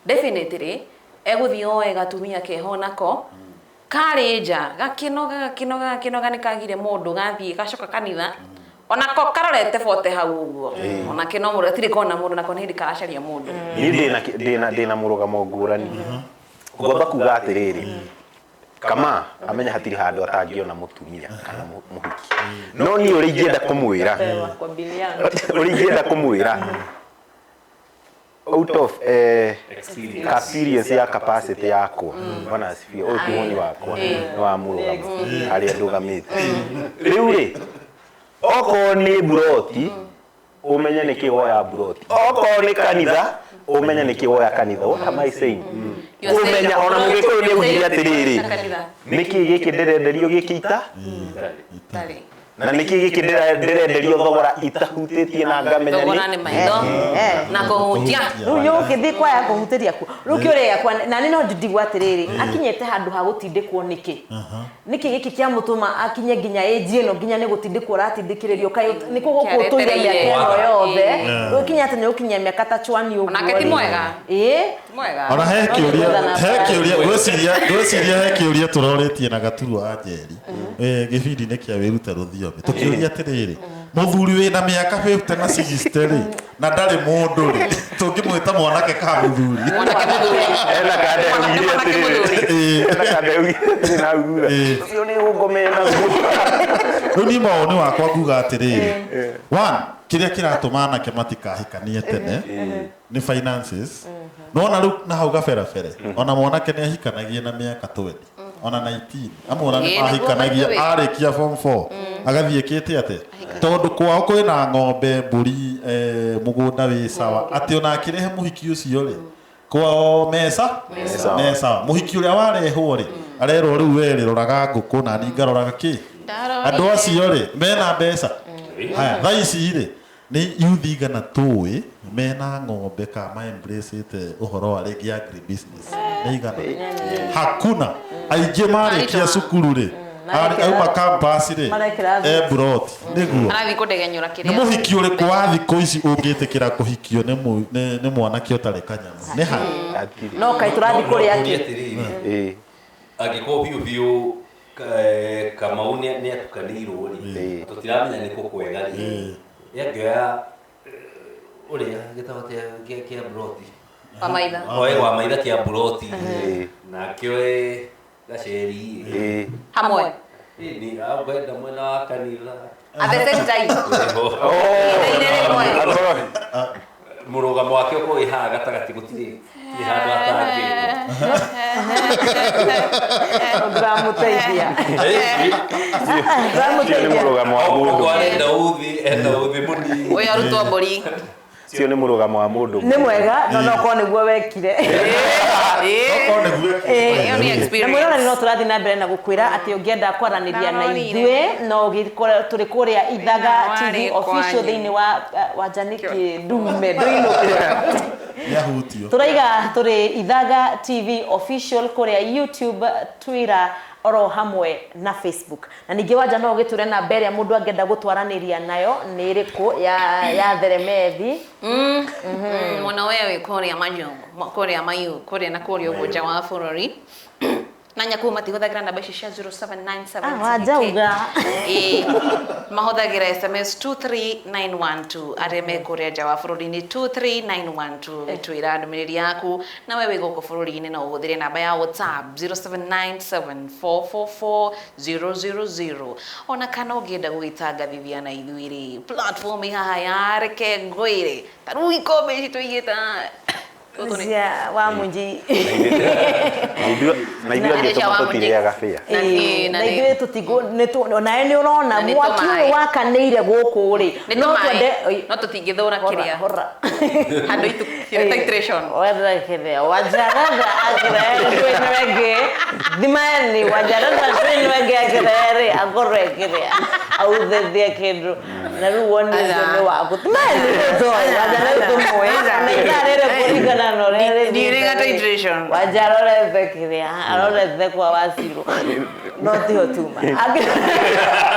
definitely egũthiĩ oe gatumia keho nako karĩ nja gakĩnoga gakĩnoga gakĩnoga nĩ kagire mũndũ gathiĩ gacoka kanitha onako karorete bote hau ũguo, onake no mũndũ gatirĩ kona mũndũ nako nĩ hĩndĩ karacaria mũndũ. Niĩ ndĩna mũrũgamo ngũrani. Ngwamba kuga atĩrĩrĩ, kama amenya hatirĩ handũ atangĩona mũtumia kana mũhiki, no niĩ ũrĩa ingĩenda kũmwĩra, Kwa biliani. ũrĩa ingĩenda kũmwĩra out of experience ya capacity yakwa, bwana asifiwe, ũyũ ti woni wakwa, nĩ wa mũrũgamo harĩa ndũgamĩte rĩu rĩ, okorwo nĩ buroti ũmenye nĩkĩ woya buroti, okorwo nĩ kanitha ũmenye nĩkĩ woya kanitha. What am I saying? You are saying Ũmenya ona mũgĩkũyũ nĩ augire atĩrĩrĩ, Kanitha. nĩkĩ gĩkĩ ndĩrenderio gĩkĩ ita Tarĩ. na nĩkĩ gĩkĩ ndĩrenderio thogora itahutĩtie na ngamenya Thogora nĩ nĩ maitho na kũhutia. Rĩu yũkĩthiĩ kwaya kũhutĩria kuo rĩu kĩũria gĩakwa na nĩ no ndigwo atĩrĩrĩ, akinyĩte handũ ha gũtindĩkwo nĩkĩ? Nĩkĩ gĩkĩ kĩamũtũma akinye nginya age ĩno, nginya nĩ gũtindĩkwo ũratindĩkĩrĩrio? Kaĩ nĩkũ gũkũ ũtũire mĩaka ĩno yothe, rĩu kinya atĩ nĩ ũkinyia mĩaka ta chwani ũguo Onake ti rĩ. mwega. Ĩĩ. Mwega. Ona he No kĩũria, nĩgwetha he namba. kĩũria ngwĩciria he kĩũria tũrorĩtie na Gaturu wa Njeri, gĩbindi-inĩ kĩa wĩrute rũthiomi, tũkĩũria atĩrĩrĩ, mũthuri wĩna mĩaka 50 na 60 rĩ na ndarĩ mũndũ rĩ, tũngĩmwĩta mwanake ka mũthuri? Mwanake mũthuri. Ena kande Mwanake augire mwanake atĩrĩrĩ. mũthuri. Ena kande augire atĩrĩrĩ na thutha ũcio nĩ gũngomena Rĩu niĩ mawoni wakwa nguga atĩrĩrĩ, one, kĩrĩa kĩratũma anake matikahikanie tene nĩ finances. Nona rĩu na hau gaberabere ona mwanake nĩ ahikanagia na mĩaka 20 ona 19, amwe ona Ĩĩ, nĩ nĩguo mahikanagia by the way. arĩkia form 4 agathiĩ kĩte atĩ tondũ kwao kwĩna ng'ombe, mbũri, mũgũnda wĩ sawa, atĩ ona akĩrehe mũhiki ũcio rĩ kwao mesa Sawa. me sawa. Mũhiki ũrĩa warehwo rĩ arerwo rĩu we rĩ roraga ngũkũ na niĩ ngaroraga kĩ. Andũ acio rĩ mena mbeca. Haya, thaa ici rĩ nĩ youth igana tũĩ mena ng'ombe ka ma embrace-ĩte ũhoro wa rĩngĩ agri business nĩ igana? Hakuna. Aingĩ marĩkia cukuru rĩ, auma campus rĩ, Marekĩra e mburoti nĩguo. Arathiĩ kũndegenyũra Nĩ kĩrĩa. mũhiki ũrĩkũ wa thikũ ici ũngĩtĩkĩra kũhikio nĩ mwanake ũtarĩ kanyamũ? Nĩ ha? Hatirĩ. No kaĩ tũrathiĩ kũrĩa Ngũrie kĩ? atĩrĩrĩ, Ĩĩ. angĩkorwo biũ biũ Kamau nĩ atukanĩirwo rĩ, Ĩĩ. tũtiramenya nĩ kũ kwega rĩ, angĩoya ũrĩa gĩtabo kĩa mburoti, Wa maitha. oe wa maitha kĩa mburoti, Ĩĩ. nake oe gaceri, Ĩĩ. Hamwe. nĩ angwenda mwena wa kanitha. At the same time. Ihinda-inĩ rĩmwe. Akorwo Mũrũgamo wake ũkorwo wĩ haha gatagatĩ, gũtirĩ gũtirĩ handũ atangĩgwo. Ndĩramũteithia. Cio nĩ mũrũgamo wa mũndũ. Okorwo arenda uthi, enda uthi mũnini. Ũyũ arutwo mbũri. Cio nĩ mũrũgamo wa mũndũ. Nĩ mwega no no korwo nĩguo wekire. Okorwo nĩguo. Ĩyo nĩ Na experience. mwĩroreri no tũrathiĩ na mbere na gũkwĩra atĩ ũngĩenda kwaranĩria na Ndarorire. ithuĩ no ũgĩkore tũrĩ kũrĩa Ithaga Thĩna TV warĩ official kwanyu. thĩinĩ wa wanja nĩkĩ ndume ndũinũke. Nĩahutio. Tũraiga tũrĩ Ithaga TV official kũrĩa YouTube, Twitter oro hamwe na Facebook. Na ningĩ wanja no ũgĩtwĩre namba ĩrĩa mũndũ angĩenda gũtwaranĩria nayo nĩ ĩrĩkũ ya Theremethi. Mwana wewe kũrĩa Mayo, kũrĩa Mayu, kũrĩa na kũrĩa ũguo nja wa bũrũri. Na nyakuo matihũthagĩra namba ici cia 0797. Ah, wanja uga. Ĩĩ, mahũthagĩra SMS 23912 arĩa me kũrĩa nja wa bũrũri nĩ 23912 gĩtwĩra ndũmĩrĩri yaku, na we wĩ gũkũ bũrũri-inĩ no ũhũthĩre namba ya WhatsApp 0797444000. Ona kana ũngĩenda gũgĩtangathithia na ithuĩ rĩ, platform ĩ haha ya Reke Ngwĩre, ta rĩu ikombe ici tũigĩte haha. Tũtũ nĩ Cia wa mũnji. Na ithuĩ angĩ Cia wa mũnji. tũtirĩaga bĩa. Na Ĩĩ, na na nĩ- ithuĩ tũtigũ onawe nĩ ũrona Na nĩ mwaki tũmaĩ. ũyũ wakanĩire gũkũ rĩ, Nĩ no tũmaĩ, twende no tũtingĩthũra kĩrĩa hora handũ itu titration. Warakĩrĩa wajarada akĩrĩa thimani wajarada twinwege akĩrĩa akorwo ekĩrĩa authethia kĩndũ na rĩu woni ũcio nĩ waku thimani tũtoĩ wajarada tũmũĩ na ithaa rĩrĩ kũringana na ũrĩa rĩthiĩte Ndiũrĩga rĩ. titration. Wajarorete kĩrĩa arorete kwa wacirũ no tiho tuma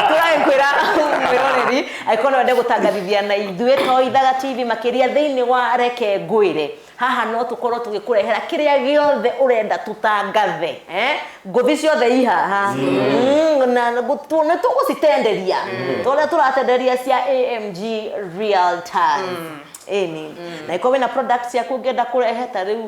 tũragĩkwĩra mwĩroreri angĩkorwo no wende gũtangathithia na ithuĩ to Ithaga TV makĩria thĩinĩ wa Reke Ngwĩre, haha no tũkorwo tũgĩkũrehera kĩrĩa gĩothe ũrenda tũtangathe, eh? Ngũthi ciothe i haha. Na nĩ tũgũcitenderia tũrĩa tũratenderia cia AMG Realtors. Ĩni na ĩkorwo wĩna product ciaku ũngĩenda kũrehe, ta rĩu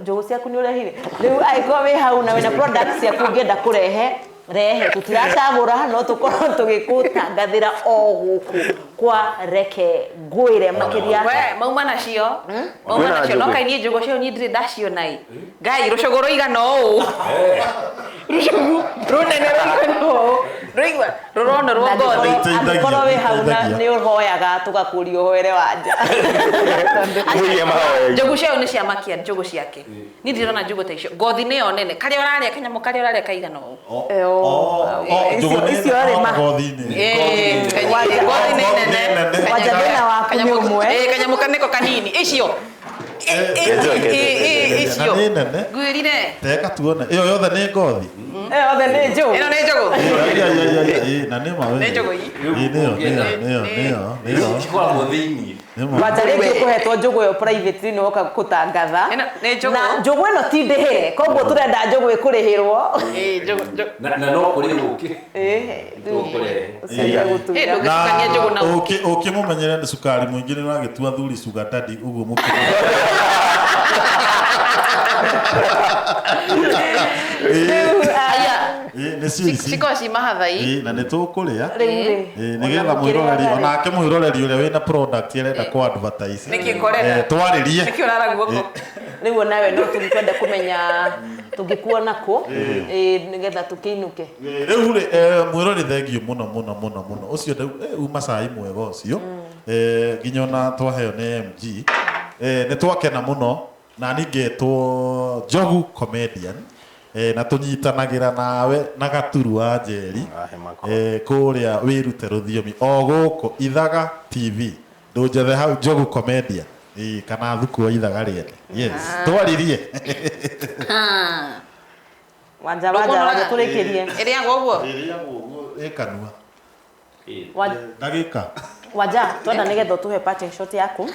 njũgũ ciaku nĩ ũrehire rĩu, angĩkorwo wĩ hau na wĩna product ciaku ũngĩenda kũrehe, rehe, tũtiracagũra, no tũkorwo tũgĩkũtangathĩra o gũkũ kwa Reke Ngwĩre makĩria. We mauma nacio, mauma Kwĩna nacio no njũgũ. kai niĩ njũgũ cio niĩ ndirĩ ndaciona ĩ ngai rũcũgũ rũigana ũũ, rũcũgũ rũnene rũigana ũũ, rũigua rũrona rwa Na ngothi. angĩkorwo wĩ hau na Nĩiteithagia. nĩ ũhoyaga tũgakũria ũhoere wanja. Mũiye mahoya. Njũgũ cio nĩ cia makia njũgũ ciake, niĩ ndirona njũgũ ta icio, ngothi nĩyo nene, karĩa ũrarĩa kanyamũ karĩa ũrarĩa kaigana ũũ. Njũgũ nĩ Icio rĩ nene ngothi-inĩ. Ĩĩ, ngothi nĩ nene. Nene. Wanja thĩna waku nĩ ũmwe. Ĩĩ, kanyamũ kaniko kanini icio. Kenjo, Icio Na nĩ nene. ngwĩrire. Teka tuone ĩyo yothe nĩ ngothi. Ĩyo othe nĩ njũgũ. Ĩno nĩ njũgũ. Ĩyo, iya, iya, iya, iya, ĩĩ, na nĩ ma we. Nĩ njũgũ ii. Ĩĩ, nĩyo nĩyo nĩyo nĩyo nĩyo. Cikoragwo thĩinĩ. Nĩ ma. Wanja rĩngĩ ũkũhetwo njũgũ ĩyo privately nĩ woka gũtangatha. Ĩno nĩ njũgũ. Na njũgũ ĩno ti ndĩhĩre, koguo tũrenda njũgũ ĩkũrĩhĩrwo. Ĩĩ, njũgũ njũgũ. Na no kũrĩ ũkĩ. Ĩĩ, Tũkũrehe. ũcarie Ĩĩ, gũtuĩra. ndũngĩtukania njũgũ na ũkĩ. Ũkĩmũmenyere nĩ cukari mũingĩ nĩ ũragĩtua thuri sugar daddy ũguo mũkĩ. Rĩu, ah, Aya. Ĩĩ, nĩ cio ici. Cikoragwo ci mahathai. Ĩĩ, na nĩ tũkũrĩa. Rĩu rĩ, Ĩĩ, nĩgetha ona mwĩroreri mũkĩrĩaga rĩ. onake mwĩroreri ũrĩa wĩna product arenda kũ advertise. Nĩkĩ ũrenda? Twarĩrie. Nĩkĩ ũrara guoko? Rĩu onawe no tũngĩkwenda kũmenya tũngĩkuona kũ, ĩĩ, nĩgetha tũkĩinũke. Rĩu rĩ, mwĩrori thengiũ mũno mũno mũno mũno ũcio rĩu uma cai mwega ũcio, nginya ona twaheo nĩ MG, nĩ twakena mũno na niĩ ngetwo Njogu comedian. Na tũnyitanagĩra nawe na Gaturu wa Njeri Wahe makwa. Kũrĩa wĩrute rũthiomi o gũkũ Ithaga TV, ndũnjethe hau Njogu Comedian. Kana thuku wa Ithaga rĩene. Yes, twaririe. Wanja, wanja, wanja, tũrĩkĩrie. Ĩrĩagwo ũguo? Ĩrĩagwo ũguo ĩ kanua. Ndagĩka. Wanja, twenda nĩgetha ũtũhe parting shot yaku.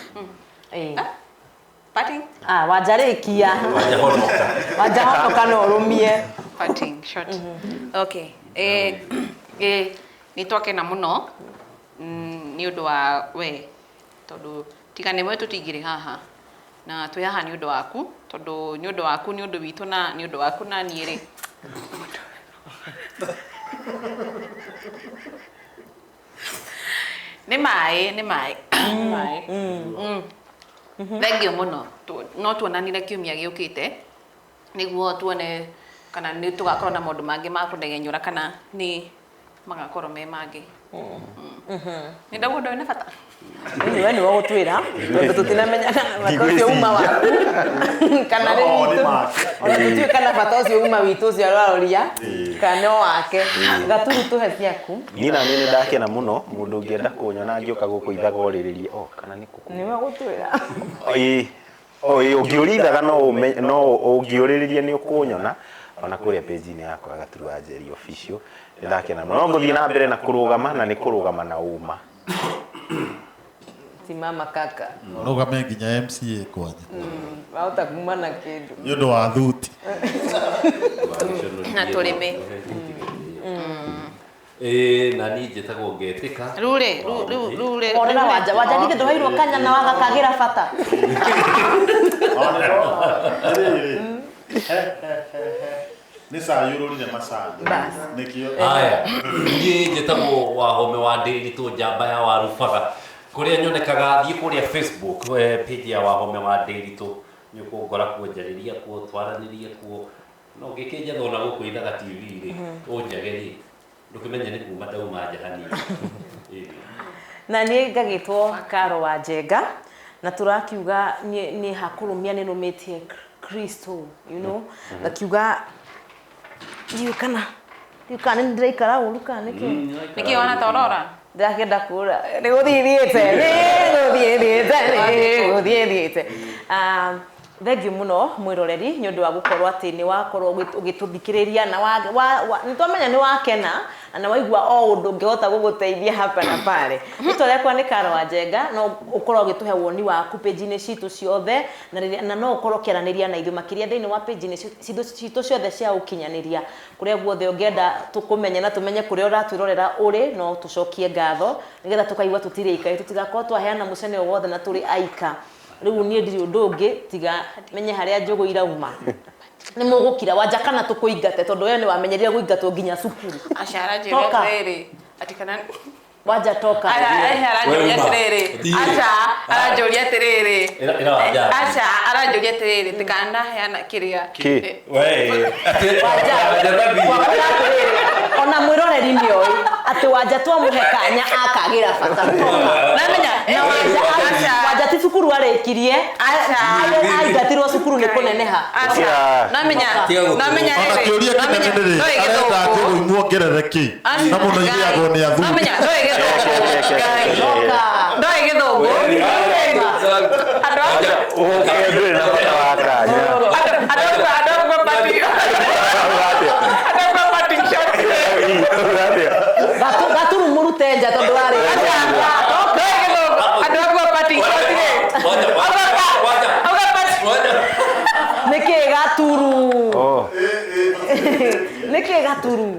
Parting? Ah, wanja rĩkia. Wanja honoka. Wanja honoka no ũrũmie. Parting shot. Okay. Nĩ twakena mũno nĩ ũndũ wa we, tondũ tiga nĩwe tũtingĩrĩ haha, na twĩ haha nĩ ũndũ waku, tondũ nĩ ũndũ waku, nĩ ũndũ witũ, na nĩ ũndũ waku na niĩ rĩ. Nĩ maĩ, nĩ maĩ. Nĩ maĩ. Thengiũ mũno. No tuonanire kiumia gĩũkĩte nĩguo tuone kana nĩ tũgakorwo na maũndũ mangĩ ma kũndegenyũra kana nĩ magakorwo me mangĩ. Nĩ ndauga ũndũ wĩna bata. Ĩni we nĩwe ũgũtwĩra tondũ tũtinamenya kana bata ũcio uma waku kana nĩ No, nĩ witũ. make. Ona tũtiũĩ kana bata ũcio uma witũ ũcio aroria kana no wake. Gaturu, tũhe ciaku. Niĩ na niĩ nĩ ndakena mũno, mũndũ ũngĩenda kũnyona angĩũka gũkũ Ithaga ũrĩrĩrie o kana nĩ kũkũ. Nĩwe ũgũtwĩra. Ĩĩ. O ĩĩ, ũngĩũria Ithaga no ũme, no ũngĩũrĩrĩria nĩ ũkũnyona ona kũrĩa page-inĩ yakwa ya Gaturu wa Njeri official. Nĩ ndakena mũno. No ngũthiĩ na mbere na kũrũgama, na nĩ kũrũgama na ũma. Simama kaka. Rũgame nginya MCA kwanyu. Wahota kuma na kĩndũ. Nĩ ũndũ wa thuti. Na tũrĩme. Na niĩ njĩtagwo Ngetĩka. Rĩu rĩ, rĩu, rĩu, rĩu rĩ, Onera rĩu rĩ. wanja, wanja githĩ ndũheirwo kanya na wagakagĩra bata. Nĩ cai ũrũrire macani. Bas. Nĩkĩo. Haya, niĩ njĩtagwo Wahome wa Ndĩritũ, njamba ya Warubaga. Kũrĩa nyonekaga, thiĩ kũrĩa Facebook, page ya Wahome wa Ndĩritũ, nĩ ũkũngora kuo, njarĩria kuo, twaranĩrie kuo. No ũngĩkĩnjetha ona gũkũ Ithaga TV rĩ, ũnjage rĩ, ndũkĩmenye nĩ kuma ndauma nja hanini. Na niĩ ngagĩtwo Karo wa Njenga, na tũrakiuga niĩ hakũrũmia nĩ nũmĩtie Kristo, you know, ngakiuga ndiũĩ kana ndiũĩ kana nĩ ndĩraikara ũru kana nĩkĩ. Nĩkĩ wana ta ũrora? Ndĩrakĩenda kũra. Nĩ gũthiĩ thiĩte, nĩ gũthiĩ thiĩte, nĩ gũthiĩ thiĩte. Thengiũ mũno mwĩroreri nĩ ũndũ wa gũkorwo atĩ nĩ wakorwo ũgĩtũthikĩrĩria na nĩ twamenya nĩ wakena na nĩ waigua o ũndũ ũngĩhota gũgũteithia hapa na pale. Rĩtwa rĩakwa nĩ Karo wa Njenga, no ũkorwo ũgĩtũhe woni waku page-inĩ citũ ciothe, na rĩrĩa, na no ũkorwo ũkĩaranĩria na ithuĩ makĩria thĩinĩ wa page-inĩ citũ ciothe cia ũkinyanĩria. Kũrĩa guothe ũngĩenda tũkũmenye na tũmenye kũrĩa ũratwĩrorera ũrĩ, no tũcokie ngatho nĩgetha tũkaigua tũtirĩ aika, tũtigakorwo twaheana mũcene o wothe na tũrĩ aika. Rĩu niĩ ndirĩ ũndũ ũngĩ tiga menye harĩa njũgũ irauma. Nĩ mũgũkira wanja kana tũkũingate, tondũ we nĩ wamenyerire kũingatwo nginya cukuru. Aca aranjĩra Toka. atĩrĩrĩ, atĩ kana Wanja toka. Ara, aranjũria Weuma. atĩrĩrĩ. Thiĩ. Aca, aranjũria atĩrĩrĩ. Ĩra wanja. Aca, aranjũria atĩrĩrĩ, atĩ kana ndaheana kĩrĩa. Kĩ? We, atĩ Wanja. wanja thathiĩ. Wanja atĩrĩrĩ, ona mwĩroreri nĩ oĩ atĩ wanja twamũhe kanya akagĩra bata. Namenya, Na wanja, Aca. wanja ti cukuru arĩkirie, Aca. aingatirwo cukuru nĩ kũneneha. Aca. Yeah. Namenya, Tiga gũkũ. namenya Ona rĩrĩ, kĩũria namenya, kĩnene nĩ rĩrĩ, ndoĩ arenda gĩthũngũ. njũgũ imuongerere kĩ? Aca. Na mũno irĩagwo nĩ athuri. Namenya, ndoĩ gĩthũngũ. Ngai. Toka. Ndoĩ gĩthũngũ. Andũ a- Ũkĩ ndũrĩ na bata wa kanya. andũ a- andũ a party- andũ a party shot. Gaturu mũrute nja tondũ arĩ. Aca. Ndoĩ gĩthũngũ. Andũ a party shot rĩ. Wanja, wanja, wanja. Auga party- Wanja. Nĩkĩ Gaturu? Oh. Nĩkĩ Gaturu?